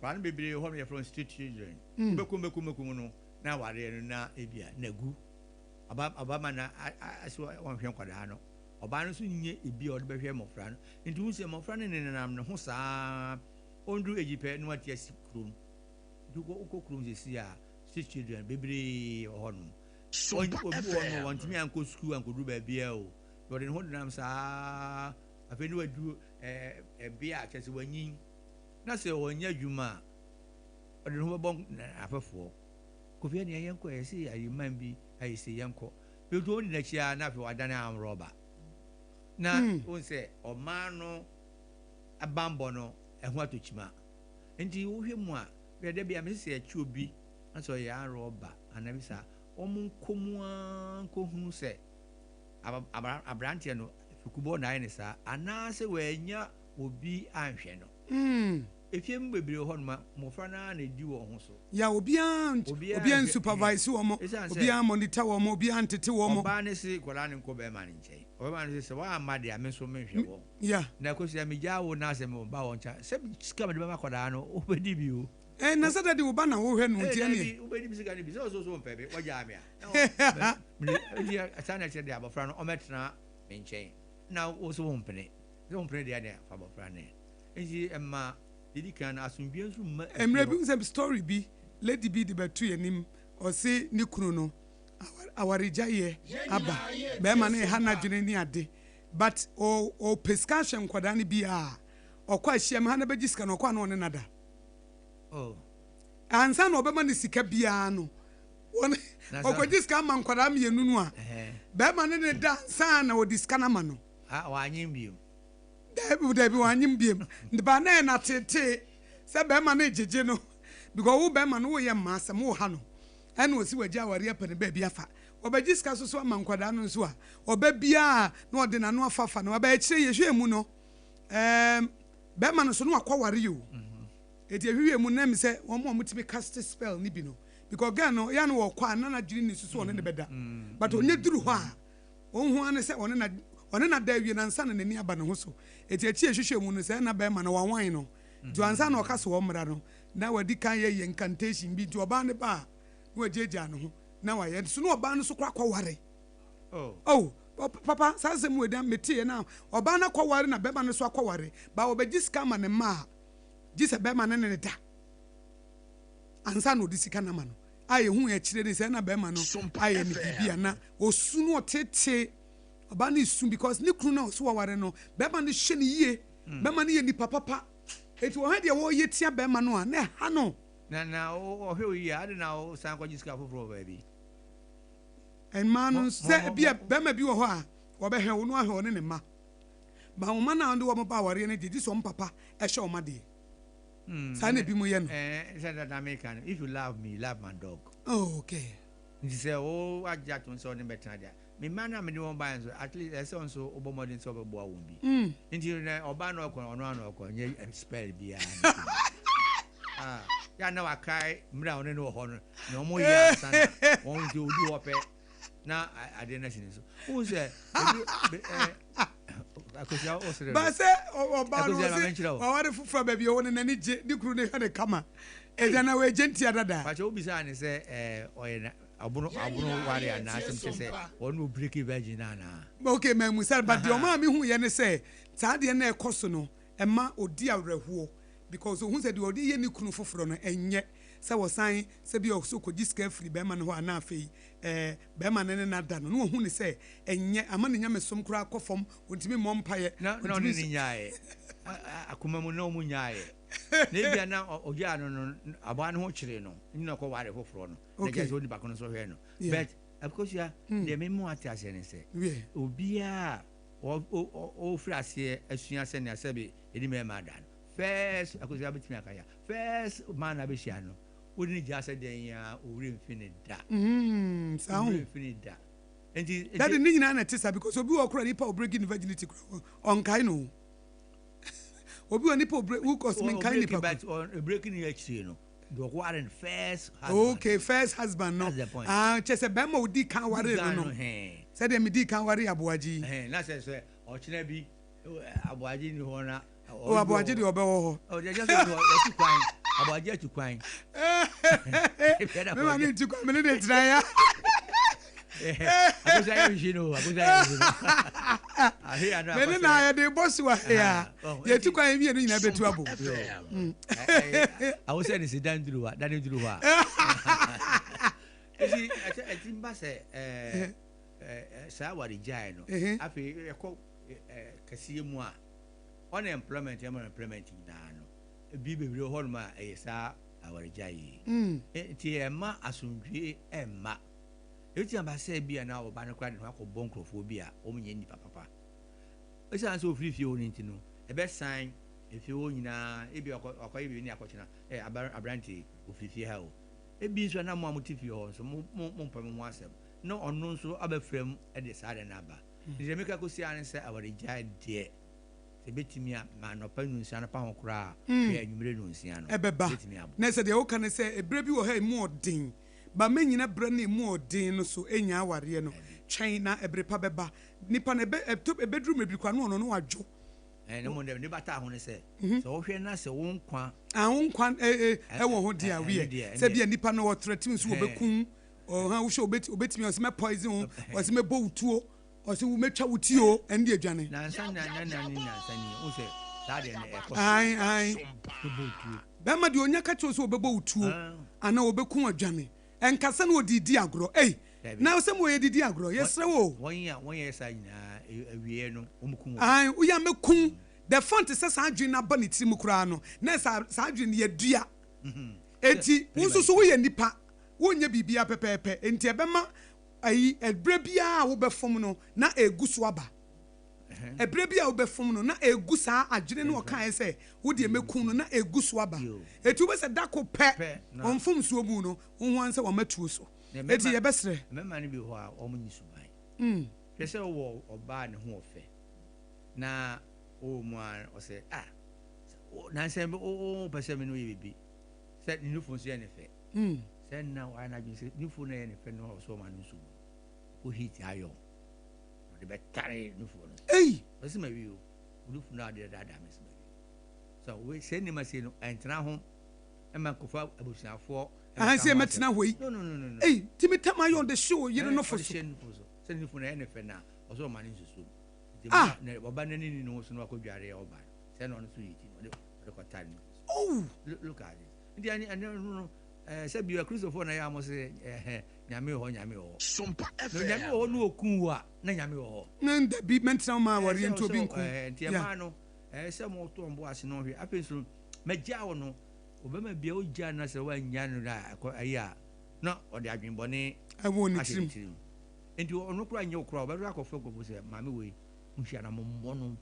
nkwadaa no bebree wɔ hɔ no yɛfrɛ wɔn street children. Mm. Wobɛkum bɛkum bɛkum no na awareɛ no na ebia na agu. Ɔba ɔbama na asɛ wɔnhwɛ nkwadaa no. Ɔbaa no nso nyɛ ebi a ɔde bɛhwɛ mmɔfra no. Nti wohu sɛ mmɔfra no nenenam ne ho saa ara. Ɔnduru age pɛ na wate asi kurom. Nti wokɔ wokɔ kurom seesei a, street children bebree wɔ hɔnom. Wɔn Sompa obi wɔ hɔnom a FM. wantumi ankɔ sukuu ankɔduru baabiara o. Na ɔde ne ho denam saa ara. Afei na waduru ɛɛ ɛbea a kyerɛ sɛ wanyin. Na sɛ ɔnyɛ adwuma a, ɔde ne ho bɛbɔ n'afɛfoɔ. Kofi ɛneɛ yɛnkɔ ɛ, yɛse ayiman bi ayɛ sei yɛnkɔ. Nti ɔdi n'akyi ara na afei wadane armed Na wohu sɛ ɔman no bammɔ no ɛho atɔ kyima. Nti wohwɛ mu a, hwɛ da bi a mese sɛ yɛkye obi na sɛ ɔyɛ armed robber anaa bi saa, wɔn nkɔ mu ara nkɔhunu sɛ aberanteɛ no fekubɔ na ayɛ ne saa anaasɛ wannya obi anhwɛ no. Efie mu bebree wɔ hɔnom a, mmɔfra no ara na edi wɔn ho so. Yeah, obiara Obiara obiara nhwɛ, nsupervise wɔn, Esiane sɛ obiara monitor wɔn, obiara ntete wɔn. ɔbaa no se nkwadaa no nkɔ barima no nkyɛn. Ɔbarima no se, sɛ woamma deɛ a, me nso menhwɛ wɔn. Na Akosua, megyaa wo na sɛ meba wɔn nkyɛn a, sɛ sika a mede bɛma akwadaa no, wobɛdi bi o. Eh, na sɛ dade wo ba na wohwɛ no Eh, nti ɛneɛ. daabi, wobɛdi me sika no bi. Sɛ ɔso so wompɛ me, woagyaa me a. Na mede, nti saa na ɛkyerɛ deɛ abɔfra no ɔmmɛtena me nkyɛn. Na wo nso wompene. Sɛ wompene deɛ ɛneɛ fa abɔfra no ɛ. Enti ɛma deɛ ɛdi kan no, asomdwoeɛ nso mma efie Mmerɛ bi hɔ. wohu sɛ story bi lady bi de bɛto yɛn anim ɔse ne kunu no awaregyaeɛ aba bɛɛma no reha n'adwene ne ade but ɔpɛ sika ahyɛ nkwadaa no bi a ɔkɔ ahyiam ha na bɛgye sika no ɔkɔ a na ɔne no ada Oh. ansa na ɔbɛma no sika biara no wɔn Na sa- ɔkɔgye sika ama nkwadaa mmienu no a Ɛhɛn. bɛɛma no ne da ansa na ɔde sika no ama no. Ah, wanyem bio. Dabi dabi wanyem biem. Ba na ɛna tetee sɛ bɛrima no gyegye no because wo bɛrima no woyɛ mmaa asɛm wo ha no ɛna ɔsi wagye awareɛ apɛ ne baabi afa ɔbɛgye sika so so ama nkwadaa no nso a ɔba biara na ɔde n'ano afafa no aba akyire yɛhwɛ mu no ɛɛm bɛrima no so no wakɔ ware o eti ehwehwɛ mu nam sɛ wɔn a wɔtumi cast spell ne bi no because girl no yɛ no wɔkɔ a na n'adwene ni so so ɔne ne bɛda but onye duru hɔ a Onhu ara ne sɛ ɔne no ɔne no ada awie no ansa na n'ani aba ne ho so. Enti akyi a ɛhwehwɛ mu no, sɛɛ na barima no wawan no. Nti ansa na ɔka sɛ ɔmmra no, na wadi kan yɛ incantation bi. Nti ɔbaa no ba a, na wagyaagyaa ne ho na wayɛ. So na ɔbaa no nso koraa akɔware. Oh, papa, saa asɛm wei na meteeɛ na ɔbaa no akɔware na barima no nso akɔware. Ba ɔbɛgye sika ama ne mma a, gye sɛ barima no ne no da ansa na ɔde sika no ama no. A yɛhui akyire ne sɛ na barima no ayɛ no biribi a na Ɔsu no ɔtetee ɔbaa no su because ne kunu no a ɔso waware no bɛrima no hyɛ no yie bɛrima no yɛ nipa papa eti ɔhwɛ deɛ wɔyɛ tia bɛrima no a na ɛha no. Na na ɔhwɛ wo yie a adi na ɔsan kɔgye sika foforɔ wɔ baabi. Mmaa no nso sɛ ebi a bɛrima bi wɔ hɔ a ɔbɛhwɛ wo no ahwɛ ɔne ne mma ba wɔn mma no a wɔde wɔn ba awareɛ no deɛ gye sɛ wɔn papa ɛhyɛ wɔn adeɛ saa na ebi mo yɛ no. Ɛɛ sɛ dada meka no, if you love me, love my dog. Oh, okay. Nti sɛ wo agye atom sɛ wo ne bɛtena deɛ a, me mma no a mede wɔn baeɛ nso, at least ɛsɛ sɛ wo nso wobɔ mmɔden sɛ wobɛboa wɔn bi. Nti na ɔbaa na ɔkɔ no, ɔno ara na ɔkɔ, nyɛ spell biara ne hwee. Ah, yɛ a na wakae mmerɛ a ɔne no wɔ hɔ no, nea wɔyɛ ansa na wɔn nti ɔdu hɔ pɛ na adeɛ no asi ne so. Wohu sɛ, ebi, be, eh, Ba sɛ ɔbaa no ɔse waware foforɔ a baabi ɔwɔ no n'ani gye ne kunu no hwɛ no kama. Agya na wagye ntia dada. Pakyɛ wo bisaa no sɛ ɔyɛ na ɔbono abono ware anaa asɛm kyɛ sɛ ɔno ɔbreki virgin no anaa. Ok mammisa no but deɛ ɔmaa me hu yɛ ne sɛ saa deɛ na ɛkɔ so no ɛma ɔdi awerɛhoɔ because ɔhu sɛ deɛ ɔde yɛ ne kunu foforɔ no ɛnyɛ sɛ ɔsan sɛ bi a ɔsɛ ɔkɔgye sika afiri bɛrima no hɔ anaa afei ɛɛ bɛrima no ne no ada no na ɔhu no sɛ ɛnyɛ ama ne nyamesom koraa kɔ fam ɔntumi mmɔ mpaeɛ Na na ɔne no nyaeɛ akoma mu na wɔn nyaeɛ na ebia na ɔgyaa no no aboa no ho kyeree no nti na ɔkɔ ware foforɔ no na kyerɛ sɛ onipa ko no nso hwɛ no but Akosua deɛ me mu ate aseɛ ne sɛ obiara a ɔfiri aseɛ asua sɛnea sɛbe yɛde mmarima ada no first Akosua bɛtumi aka ya first man na bɛhyia no wode ne gyaa sɛ dɛn a owura mfi ne da saa ho owura mfi ne da nti dade ne nyinaa na ɛte saa because obi wɔ kora nipa obreki ne virginity kora ɔnkae no obi wɔ nipa obre who cause me nkae nipa but obreki ne akyire no deɛ ɔware no first husband. Okay, first husband no. That's the point. Ah, kyɛ sɛ bɛrima odi kan ware no no. Sɛdeɛ medi kan ware aboagye yi. Na sɛ sɛ ɔkyena bi aboagye ni hɔ na. O aboagye deɛ ɔbɛwɔ hɔ. O deɛ kyɛ sɛ ɔtu kwan aboagye atu kwan. Mema ne ntu kwan mene ne tena ya. Akosa yɛ nhwi no akosa yɛ nhwi no. Mene na yɛde bɔ so a ya yɛtu kwan mmienu nyinaa bɛtu abom. Awo sɛ ne si dan duru hɔ a dan duru hɔ a. Eti ɛti mba sɛ ɛɛ saa aware gyae no afei ɛkɔ kɛseɛ mu a unemployment ɛma employment nyinaa no ebi bebree wɔ hɔnom a ɛyɛ saa awaregyae yi. Nti ɛmma asomdwoe mma. Ebetumi aba sɛ ebia na ɔba no koraa de ne ho akɔbɔ nkurɔfoɔ bi a wɔnyɛ nnipa papa. Esiane sɛ ofiri fie hɔ no nti no, ɛbɛsan efie hɔ nyinaa. Ebia wakɔyɛ biribi ne akɔkyena, ɛ aberante yi, ofiri fie ha o. Ebi nso a na mo a mote fie hɔ nso, mo mo mompɛ mo ho asɛm, na ɔno nso abɛfra mu de saa ade no aba. Nti deɛ meka kɔsi ara ne sɛ awaregyae deɛ, Sɛ ebetumi a, ma anɔpa nnɔnsia no pa ho koraa a, hwɛ anwummere nnɔnsia no. Ɛbɛba. Ebetumi aboa. Na sɛ deɛ woka ne sɛ, ɛberɛ bi wɔ hɔ a emu ɔden, ba mɛnyina berɛ no a emu ɔden no so nnya awareɛ no. Twɛn na ɛbere pa bɛba. Nipa no, ɛbɛ, ɛtɔ, ɛbɛduru mmerɛ bi koraa no ɔno no wadwo. Ɛɛ, na mmom deɛ ne bataa ho ne sɛ, sɛ wohwɛ na sɛ wo nkwa. Ah, wo nkwa ɛ, ɛ, ɛwɔ ho deɛ a, wiɛ. Sɛ bia nipa no ɔtrɛte wo so ɔbɛku wo, ɔha, wohwɛ ɔbɛtumi, ɔse mɛ poison wo, ɔse mɛbɔ wo tuo. Ɔse wo mɛtwa wo ti o ɛnde adwane. Nansa na na na ne nansa ni wohu sɛ saa deɛ no ɛkɔ so. Ae ae. Bɛbɔ wo tuo. Bɛrima deɛ ɔnya ka kyerɛ wo sɛ ɔbɛbɔ wo tuo anaa ɔbɛku wo adwane. Ɛnka sɛ na ɔde redi agorɔ ei. Dabi. Na sɛ mo yɛde di agorɔ yɛsrɛ wo o. Wɔn a wɔn yɛ saa nyinaa awieɛ no wɔn ku wɔn. Ae woyɛ a mɛku wo. The fact sɛ saa adwene no aba ne tirim koraa no na saa saa adwene no yɛadua. Enti wo nso so woyɛ nipa wonyɛ biribiara pɛpɛɛpɛ enti ɛbɛma Ayi, ɛberɛ biara a wobɛfom no, na ɛregu so aba. Ɛberɛ biara a wobɛfom no, na ɛregu saa adwene no ɔkaeɛ sɛ, wo deɛ mɛku no, na ɛregu so aba. Enti wobɛ sɛ da ko pɛ, wɔn mfomsoɔ mu no, wo ho ara sɛ wɔama tuo so. Enti yɛbɛsrɛ. Mmarima no bi wɔ hɔ a, wɔn nni suban. Hwɛ sɛ wowɔ ɔbaa a ne ho ɔfɛ, na wowɔ mu ara ɔsɛ, ah, nansa wopɛ sɛ me ne wo yɛ biribi, sɛ ne nufu nso yɛ ne fɛ. Sɛ nna ɔayɛ n'adwen sɛ no fuo no yɛ ne fɛ no ɔsɛ ɔma no nsu mu no, ɔkɔ heat iron na ɔde bɛtare no fuo no so. Ei! Ɔse mawie o, wo nufu no a ɔde daadaa me se mawie. So wei sɛ nneɛma sei no ɛntena ho ɛma nkɔfa abusuafoɔ Ahan ɛmɛka sɛ ho mɛtena asɛm. hɔ yi. No no no no no. Ei! Nti me tam iron de hye wo yere Ɛɛ nofo ɔde so. hyɛ ne nufu so. Sɛ ne nufu no ɛyɛ ne fɛ no a ɔsɛ ɔma no nsusu mu. Nti Ah! na ɔba n'ani ni ne ho so na wakɔ dware a ɔba no sɛ na ɔno nso heat no ɔde ɔde kɔtare ne nufu so. Oh! Look look at this. Nti ɛne ɛne no no ɛɛ sɛ bia Kristofoɔ na yɛ a mo se ɛhɛ Nyame wɔ hɔ Nyame wɔ hɔ. Sompa Na Nyame FM. wɔ hɔ na ɔku wo a na Nyame wɔ hɔ. Na dabi mɛntena wo ma Ɛɛ awareɛ sɛ nti obi sɛ nku wo. ɛɛ nti Yeah. ɛmaa no ɛɛ sɛ mo to ɔmo bo ase na ɔhwɛ afei nso mɛgyaa wo no ɔbɛma bia ogyaa no na sɛ wannya no na ɛkɔ ɛyɛ a na ɔde adwenbɔne Ɛwɔ ne ahyɛ ne tirim. tirim nti ɔno koraa nyɛ wo koraa ɔbɛdɔ akɔfrɛ nkurɔfoɔ sɛ maame wei monhyia na mommɔ no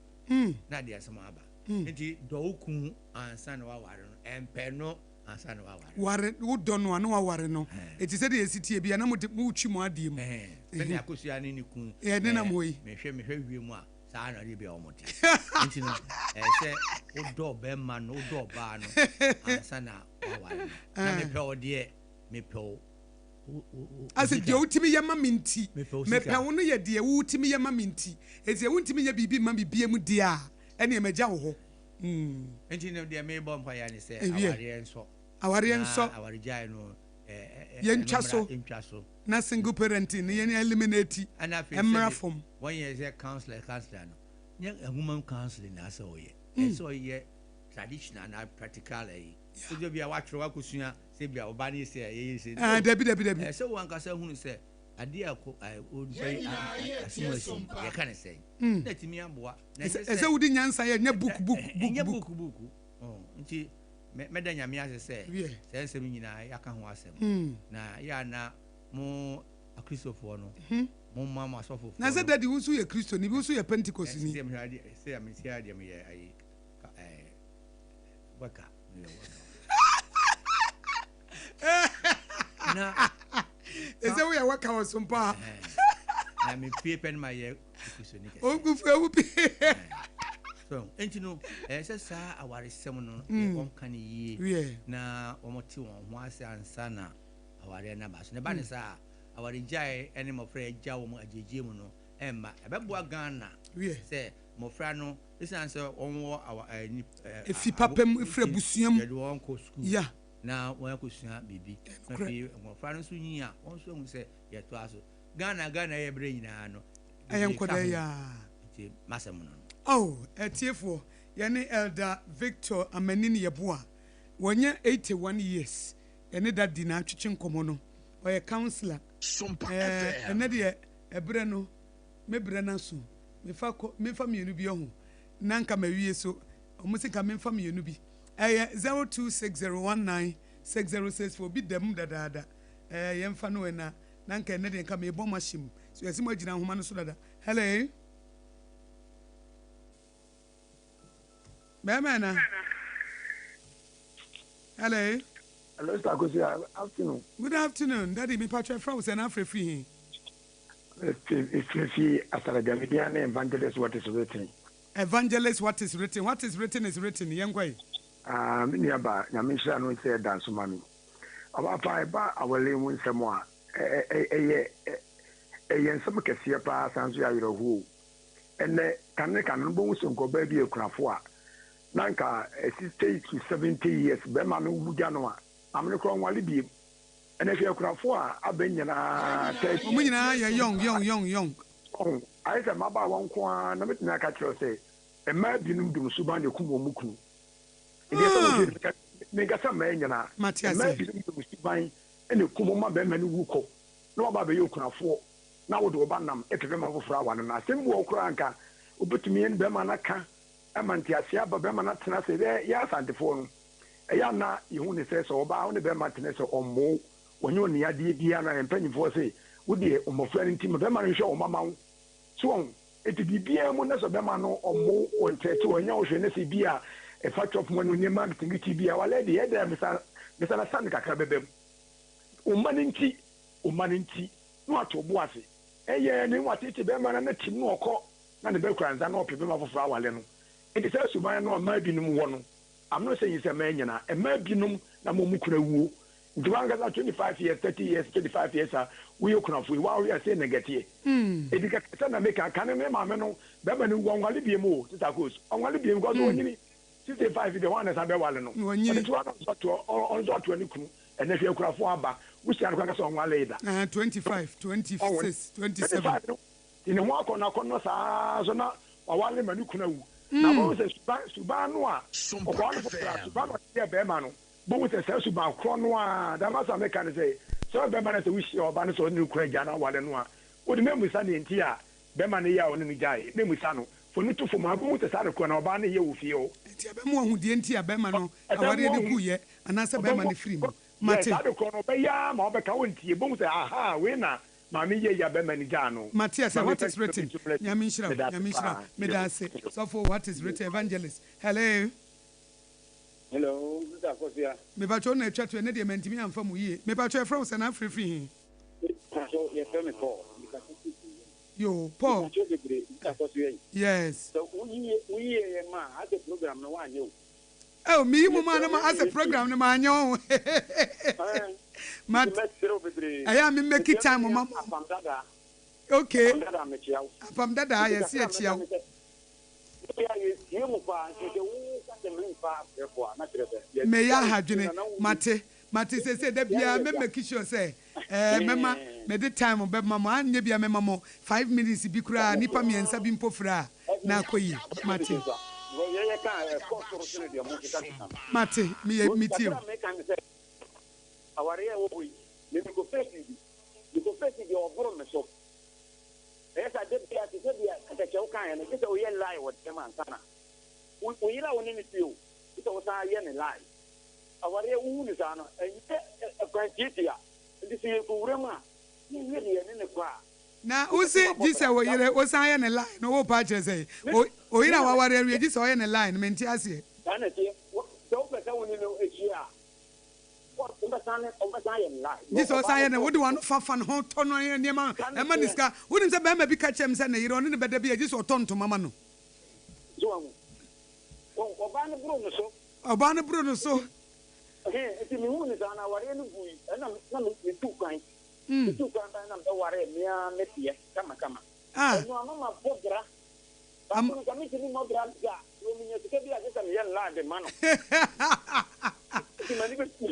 na de asɛm aba nti dɔ wo kun ansa na waware no ɛmpɛ no ansa na waware no. Ware, wodɔ no a na waware no. Eti sɛdeɛ esi teɛ biara na mode motwi mo adeɛ mu. Sɛdeɛ Akosua ne ne kun Yɛ nenam hɔ yi. mehwɛ mehwɛ wiem a saa na ɛde bia wɔn te. Nti no ɛyɛ sɛ wodɔ ɔbɛrima no wodɔ ɔbaa no ansa na waware no. Na mepɛ wo deɛ mepɛ wo. Asɛ deɛ wotumi yɛ ma me nti, mepɛ wo no yɛ deɛ wotumi yɛ ma me nti. Enti sɛ wontumi nyɛ biribi mma me biam deɛ a, ɛneɛ magya wo hɔ. Mm. Nti no deɛ mebɔ mpaeɛ ne sɛ awareɛ nsɔ. Awareɛ nsɔ. Na awaregyae no yɛntwa so. Yɛntwa so. Na single parenting no yɛn eliminate. Ɛna afei Ɛmmra fam. Wɔn yɛ sɛ counselor counselor no nyɛ nwoma mu counseling na asɛ ɔyɛ. Ɛsɛ ɔyɛ traditional na practical ayi. Sɛ bi a watwerɛ wakɔsua sɛ bi a ɔba ne sɛ ɛyɛ sɛ. Ah, dabi dabi dabi. Ɛsɛ wɔn ankasa hunu sɛ adeɛ a ko onipa yi asom asi yɛka ne sɛn. Na ɛtumi aboa. Ɛsɛ wodi nyansa yɛ nyɛ book book book. Nyɛ book book. Nti mɛda Nyame ase sɛ saa nsɛm nyinaa yɛaka ho asɛm. Na yɛ a na mo Akristofoɔ no momma mo asɔfofoɔ no. Na sɛ daddy wo nso yɛ Kristoni, wo nso yɛ Pentecostni. Sɛ mesia deɛ meyɛ ayi worker, meyɛ worker. Na ɛsɛ woyɛ worker wɔ so mpa. Na mepie pɛ no ma yɛ Kristoni kɛse. Ogufu pie. So nti no ɛyɛ sɛ saa awaresɛm no wɔn ka no yie na wɔn te wɔn ho ase ansa na awareɛ no aba so. Na ɛba ne saa a, awaregyae ne mmɔfra a yɛgya wɔn agyegye mu no ɛmma. Ɛbɛboa Ghana sɛ mmɔfra no esiane sɛ wɔn wɔ awa ɛɛ ni ɛɛ Efi papa mu, efiri abusua mu. Yɛde wɔn kɔ sukuu na wɔn akɔsua biribi. Na afei mmɔfra no nso nyin a wɔn nso ahu sɛ yɛtoa so. Ghana Ghana yɛ berɛ nyinaa no. Ɛyɛ nkɔdaa yi ara. Nti m'asɛm no no. Oh, atiefoɔ, yɛne Elder Victor Amanin Yeboah, wanya 81 years, yɛne Daddy na atwetwe nkɔmmɔ no, ɔyɛ councillor. Eh, ɛnnɛ deɛ, ɛberɛ no, me berɛ no aso, mefa kɔ, memfa mmienu bi ɔho, na nka mawie so, wɔn se nka memfa mmienu bi. Ɛyɛ 0260196064, obi da mu dadaada, eh, yɛmfa no ɛ na, na nka ɛnnɛ deɛ nka mebɔ mo ahyɛ mu, so yɛse mo agyina ahoma no so dada. Hello. Bɛrima na. Hello. Hello, Sir Kosi. Afternoon. Good afternoon, Daddy. Me patro fra wo sɛ na afrɛ firi he? Efiri fi Asaraja media ne Evangelist What is Written. Evangelist What is Written. What is written is written. Yɛn kɔ yi. Ah, me nua ba, Nyame nhyira no sɛ ɛda nso ma me. Ɔba pa ɛba awale mu nsɛm a, ɛyɛ ɛyɛ nsɛm kɛseɛ paa san nso yɛ awerɛhoɔ o. Ɛnnɛ, kane kane no wobɛhu sɛ nka ɔbaa bi yɛ kunafo a, na nka 60 to 70 years bɛrima no wu gya no a, maame no koraa ɔnwale biem. Ɛnnɛ hwɛ akunafo a aba nyinaa 30. Wɔn nyinaa yɛ young young young young. Ɔho, ayɛ sɛ mmabaawa nko ara na mɛtumi aka akyerɛ wo sɛ mmaa binom dum suban na ɛkum wɔn kunu. Nti ɛsɛ wohwɛ, menka sɛ mmaa nyinaa, mmaa binom dum suban na ɛkum wɔn ma bɛrima no wu kɔ na waba abɛyɛ okunafoɔ na wode wo ba nam pɛ bɛrima foforɔ aware no. Asɛm bi wɔ hɔ koraa a anka wobɛtumi ne bɛrima no aka ma nteaseɛ aba, bɛrima no atena ase. Yɛ yɛn Asantefoɔ no, ɛyɛ a na yɛhu no sɛ, sɛ ɔbaa wo ne bɛrima tena sɛ ɔmmɔ wo, ɔnyɛ wo nea adeɛ biara no a, yɛn mpanimfoɔ se, wo deɛ mmɔfra no nti ma bɛrima no nhwɛ wo mma ma wo. So wahu? Enti biribiara mu na sɛ bɛrima no ɔmmɔ wo, ɔnteetee wo, ɔnyɛ wo hwee na sɛ bi a ɛfa chop money, nneɛma nketenkete bi a, wale deɛ ɛyɛ dɛn a mesa na sane kakra bɛba mu. Wo mma no nti, wo mma no nti, na wato wo bo ase. Ɛyɛ ne wateete bɛrima no na tim na ɔkɔ na ne ba kura nsa na ɔpɛ bɛrima foforɔ awale no. Enti saa suban no a mmaa binom wɔ no, I'm not saying sɛ mmaa nyinaa, mmaa binom na ama wɔn kunu awuo. Nti w'ankasa 25 years, 30 years, 35 years a woyɛ kunafo yi, w'ahohwɛ a sei na nka ɛteɛ. Enti kɛkɛ sɛ na meka, kane me maame no, bɛrima no wu, ɔnwale biom o, Sister Akos, ɔnwale biom because ɔnyini, 65 deɛ hwan na ɛsan bɛwale no? Ɔde to hɔ na ɔnso atoa, ɔnso atoa ne kunu. Ɛnɛ hwɛ akurafo aba, wohyia no koraa ka sɛ ɔnwaree da. Ɛɛ, 25, 26, 27. 25 no, de ne ho akɔnnɔ akɔnnɔ saa ara nso na waware ma ne kunu awu. Na wobɛhu sɛ suban, suban no a ɔkɔware no foforɔ a, suban no a ɔde yɛɛ barima no, wobɛhu sɛ saa suban korɔ no ara, dama sɛ meka ne sɛ, sɛ ɔyɛ barima na sɛ wohyia ɔbaa no sɛ ɔne ne kunu agya no aware no a, wode mɛmmisa nea nti a barima no yɛ a ɔne no gyae, mɛmmisa no. Fa no to fam a, wobɛhu sɛ saa ade korɔ no ɔbaa no yɛ wɔ fie hɔ. Enti ɛbɛma wahu deɛ nti a barima no awareɛ no guiɛ anaasɛ bɛrima no firi mu. Mate. Yɛ saa ade korɔ no ɔbɛyɛ ara ma wobɛka wontie bohu sɛ ahaa wei na maame yɛ yi a bɛrima no gyaa no. Mate aseɛ what is written Nyame nhyira wo Nyame nhyira wo meda ase sɔfo what is written evangelist hello. Hello sister Akosua. Mepakyɛ wo na atwa to ɛnɛ deɛ mantumi amfa mu yie mepakyɛ yɛfrɛ wo sɛn na afrɛ firi he. Mepakyɛ yɛfrɛ me Paul mekasa firi Tanzania. Yoo Paul. Mepakyɛ bebree sister Akosua yi. Yes. Sɛ woyie woyie yɛ ma a asɛ program no woanyɛ o. Oh, meyi mo maa na ma asɛ program no maanyɛ wo. Mate. Ɛyɛ a me make time ma mo. Okay. Apam dadaa yɛse yɛkyia wo. Meyɛ ahadwene. Mate. Mate seesei da biara mɛ make sure sɛ ɛɛ mɛma mede time bɛma mo anyɛ bia mɛma mo 5 minutes bi koraa nipa mmiɛnsa bi mpo frɛ a na akɔ yie. Mate. Mate meyɛ metie o. Awareɛ a ɛwɔ hɔ yi, me mekɔ face bi, mekɔ face deɛ ɔboro me so. Ɛyɛ saa da biara te sɛ deɛ katakyɛ wokaeɛ no, gye sɛ woyɛ lie wɔ dɛm ansa na wo yere a wo ne no te o, gye sɛ wosan yɛ ne lie. Awareɛ wohu no saa no, ɛnyɛ ɛkwan tiatia. Nti sɛ yɛkɔ wuram a, na yɛwie deɛ yɛne no kɔ a. Na wose gye sɛ wo yere wosan yɛ ne lie no worepa akyerɛ sɛn? Oyere a waware awie gye sɛ ɔyɛ ne lie no mente aseɛ. Saa na ɛteɛ, sɛ wopɛ sɛ wo ne no hyia a, Gye sɛ ɔsan yɛ no, wode w'ano fa fa ne ho tɔ no nneɛma ma no sika. Wonim sɛ barima bi ka kyerɛɛ me sɛ ne yere, ɔne no bɛda bi a, gye sɛ ɔtɔ ntoma ma no. Ɔbaa no boro no so. Ɔbaa no boro no so. Nti mehuu no saa no, awareɛ no gui. Ɛna na metu kwan. Metu kwan bae na mebɛwaree me ara me deɛ kamakama. Ɛno ama mabɔ bra. Baako no, nka mentumi mmɔ bra da. Sɛ menya sika bi a, gye sɛ meyɛ nlaa de ma no. Nti m'ani bɛku.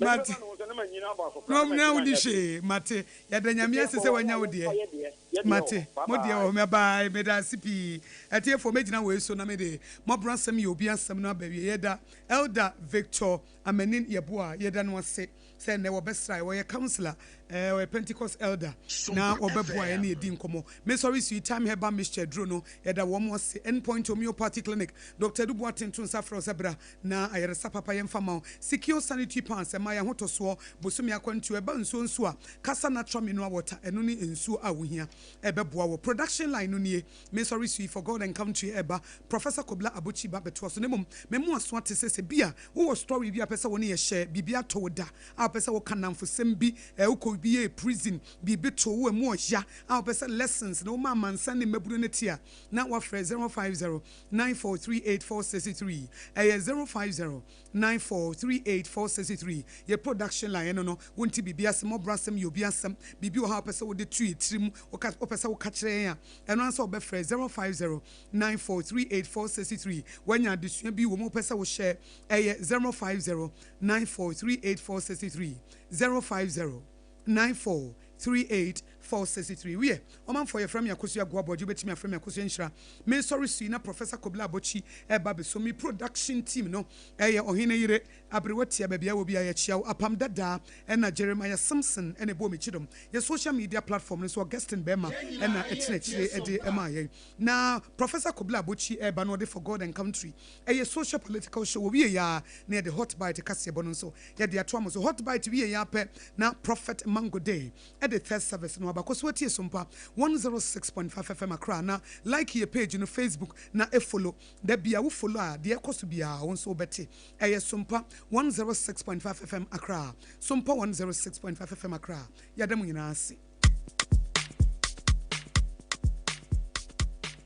M'ani bɛba ne ho so na manyin abɔ akɔkora na Na mantumi wonni anyɛ hwee. hwee. Mate. Yɛda Nti Nyame ase yɛnkɔ sɛ hɔ wanya na wo yɛmfa deɛ. yɛ deɛ. Yɛ deɛ wɔ Mate. hɔ. Bye Mo deɛ wɔ bye. hɔ. Bye bye. Meda ase pii. Atiefoɔ, mɛgyina wei so na mede mmɔborɔ asɛm yɛ obi asɛm no aba awie. Yɛda Elder Victor Amanin Yeboah, yɛda no ase sɛ nnɛ wɔbɛsrae. Ɔyɛ councillor, eh, ɔyɛ Pentecost elder, na Sompa wɔbɛboa yɛn na FM. yɛdi nkɔmmɔ. Mesɔre sui Time Herbal Mixture aduro no, yɛda wɔn ase. End Point Homeopathy Clinic, Doctor Adu Boateng to nsa frɛ wo sɛ bra na ayaresa papa yɛmfa ma wo. Secure Sanitary Pads, ɛma yɛn ahotɔsoɔ, bosome akwantuo, ɛba nsuo nso a, Kasa Natural Mineral Water, ɛno ne nsuo a wohia, ɛbɛboa wo. Production line no nie. Mesɔre sui For God and Country ɛba, Professor Kobla Abotsi ba bɛtoa so. Na mmom, me mmoaso ate sɛ sɛ bi a wowɔ story bi a wopɛ sɛ wo ne yɛ share, biribi ato wo da a wopɛ sɛ woka nnamfosɛm bi, eh, wokɔ bi yɛɛ prison, biribi too wo ɛmu ɔya a wopɛ sɛ lessons no woma amansan ne mmabunu no te a, na woafrɛ 050 9438 463. Ɛyɛ 050 9438 463. Yɛ production line ɛno no, wonte biribi ase, mmɔborɔ asɛm yɛ obi asɛm, biribi wɔ hɔ a wopɛ sɛ wode to yɛ tirim, woka, wopɛ sɛ woka kyerɛ yɛn a, ɛno ara sɛ wobɛfrɛ 050 9438 463. Woanya adesua bi wɔ mu wopɛ sɛ wo share, ɛyɛ 050 9438 463, 050 9438 463. Wiɛ, ɔmanfoɔ yɛfrɛ me Akosua Agoa Aboagye, wobɛtumi afrɛ me Akosua Nhyira. Mesɔre sui na Professor Kobla Abotsi ɛreba abɛsom me. Production team no ɛyɛ Ɔhene Yere, Aberewa Tia, baabi a wɔ biara yɛkyia wo, Apam Dadaa ɛna Jeremiah Simpson ɛna ɛbɔɔ me kyidɔm. Yɛ social media platform no nso Augustine Bɛɛma ɛna ɛtena akyire ɛde ɛmaa yɛn. Na Professor Kobla Abotsi ɛreba na ɔde For God and Country ɛyɛ social political show. Wɔwie yɛ a na yɛde Hot Bite kaseɛbɔ no nso yɛde ato amo so. Hot Bite wie yɛ ara pɛ na Prophet Mango Day ɛde Third Service no aba. Kɔ so atie Sompa 106.5 FM Accra na like yɛ page no Facebook na follow. Da bia wo follow a deɛ ɛkɔ so biara wo nso wobɛte. Ɛyɛ Sompa 106.5 FM Accra. Sompa 106.5 FM Accra. Yɛda mo nyinaa ase.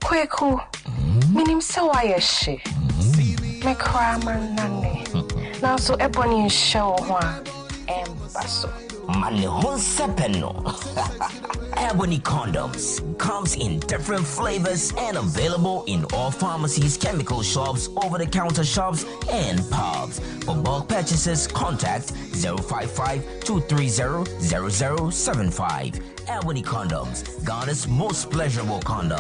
Kweku, menim sɛ woayɛ hye. Me koraa mannane. Nanso ɛbɔne nhyɛ wo ho a, ɛmba so. Ma ne ho nsɛpɛ no. Ebony condoms comes in different flavors and available in all pharmacies, chemical shops, over-the-counter shops, and pubs. For bulk purchases, contact 055 230 0075. Ebony condoms, Ghana's most pleasurable condom.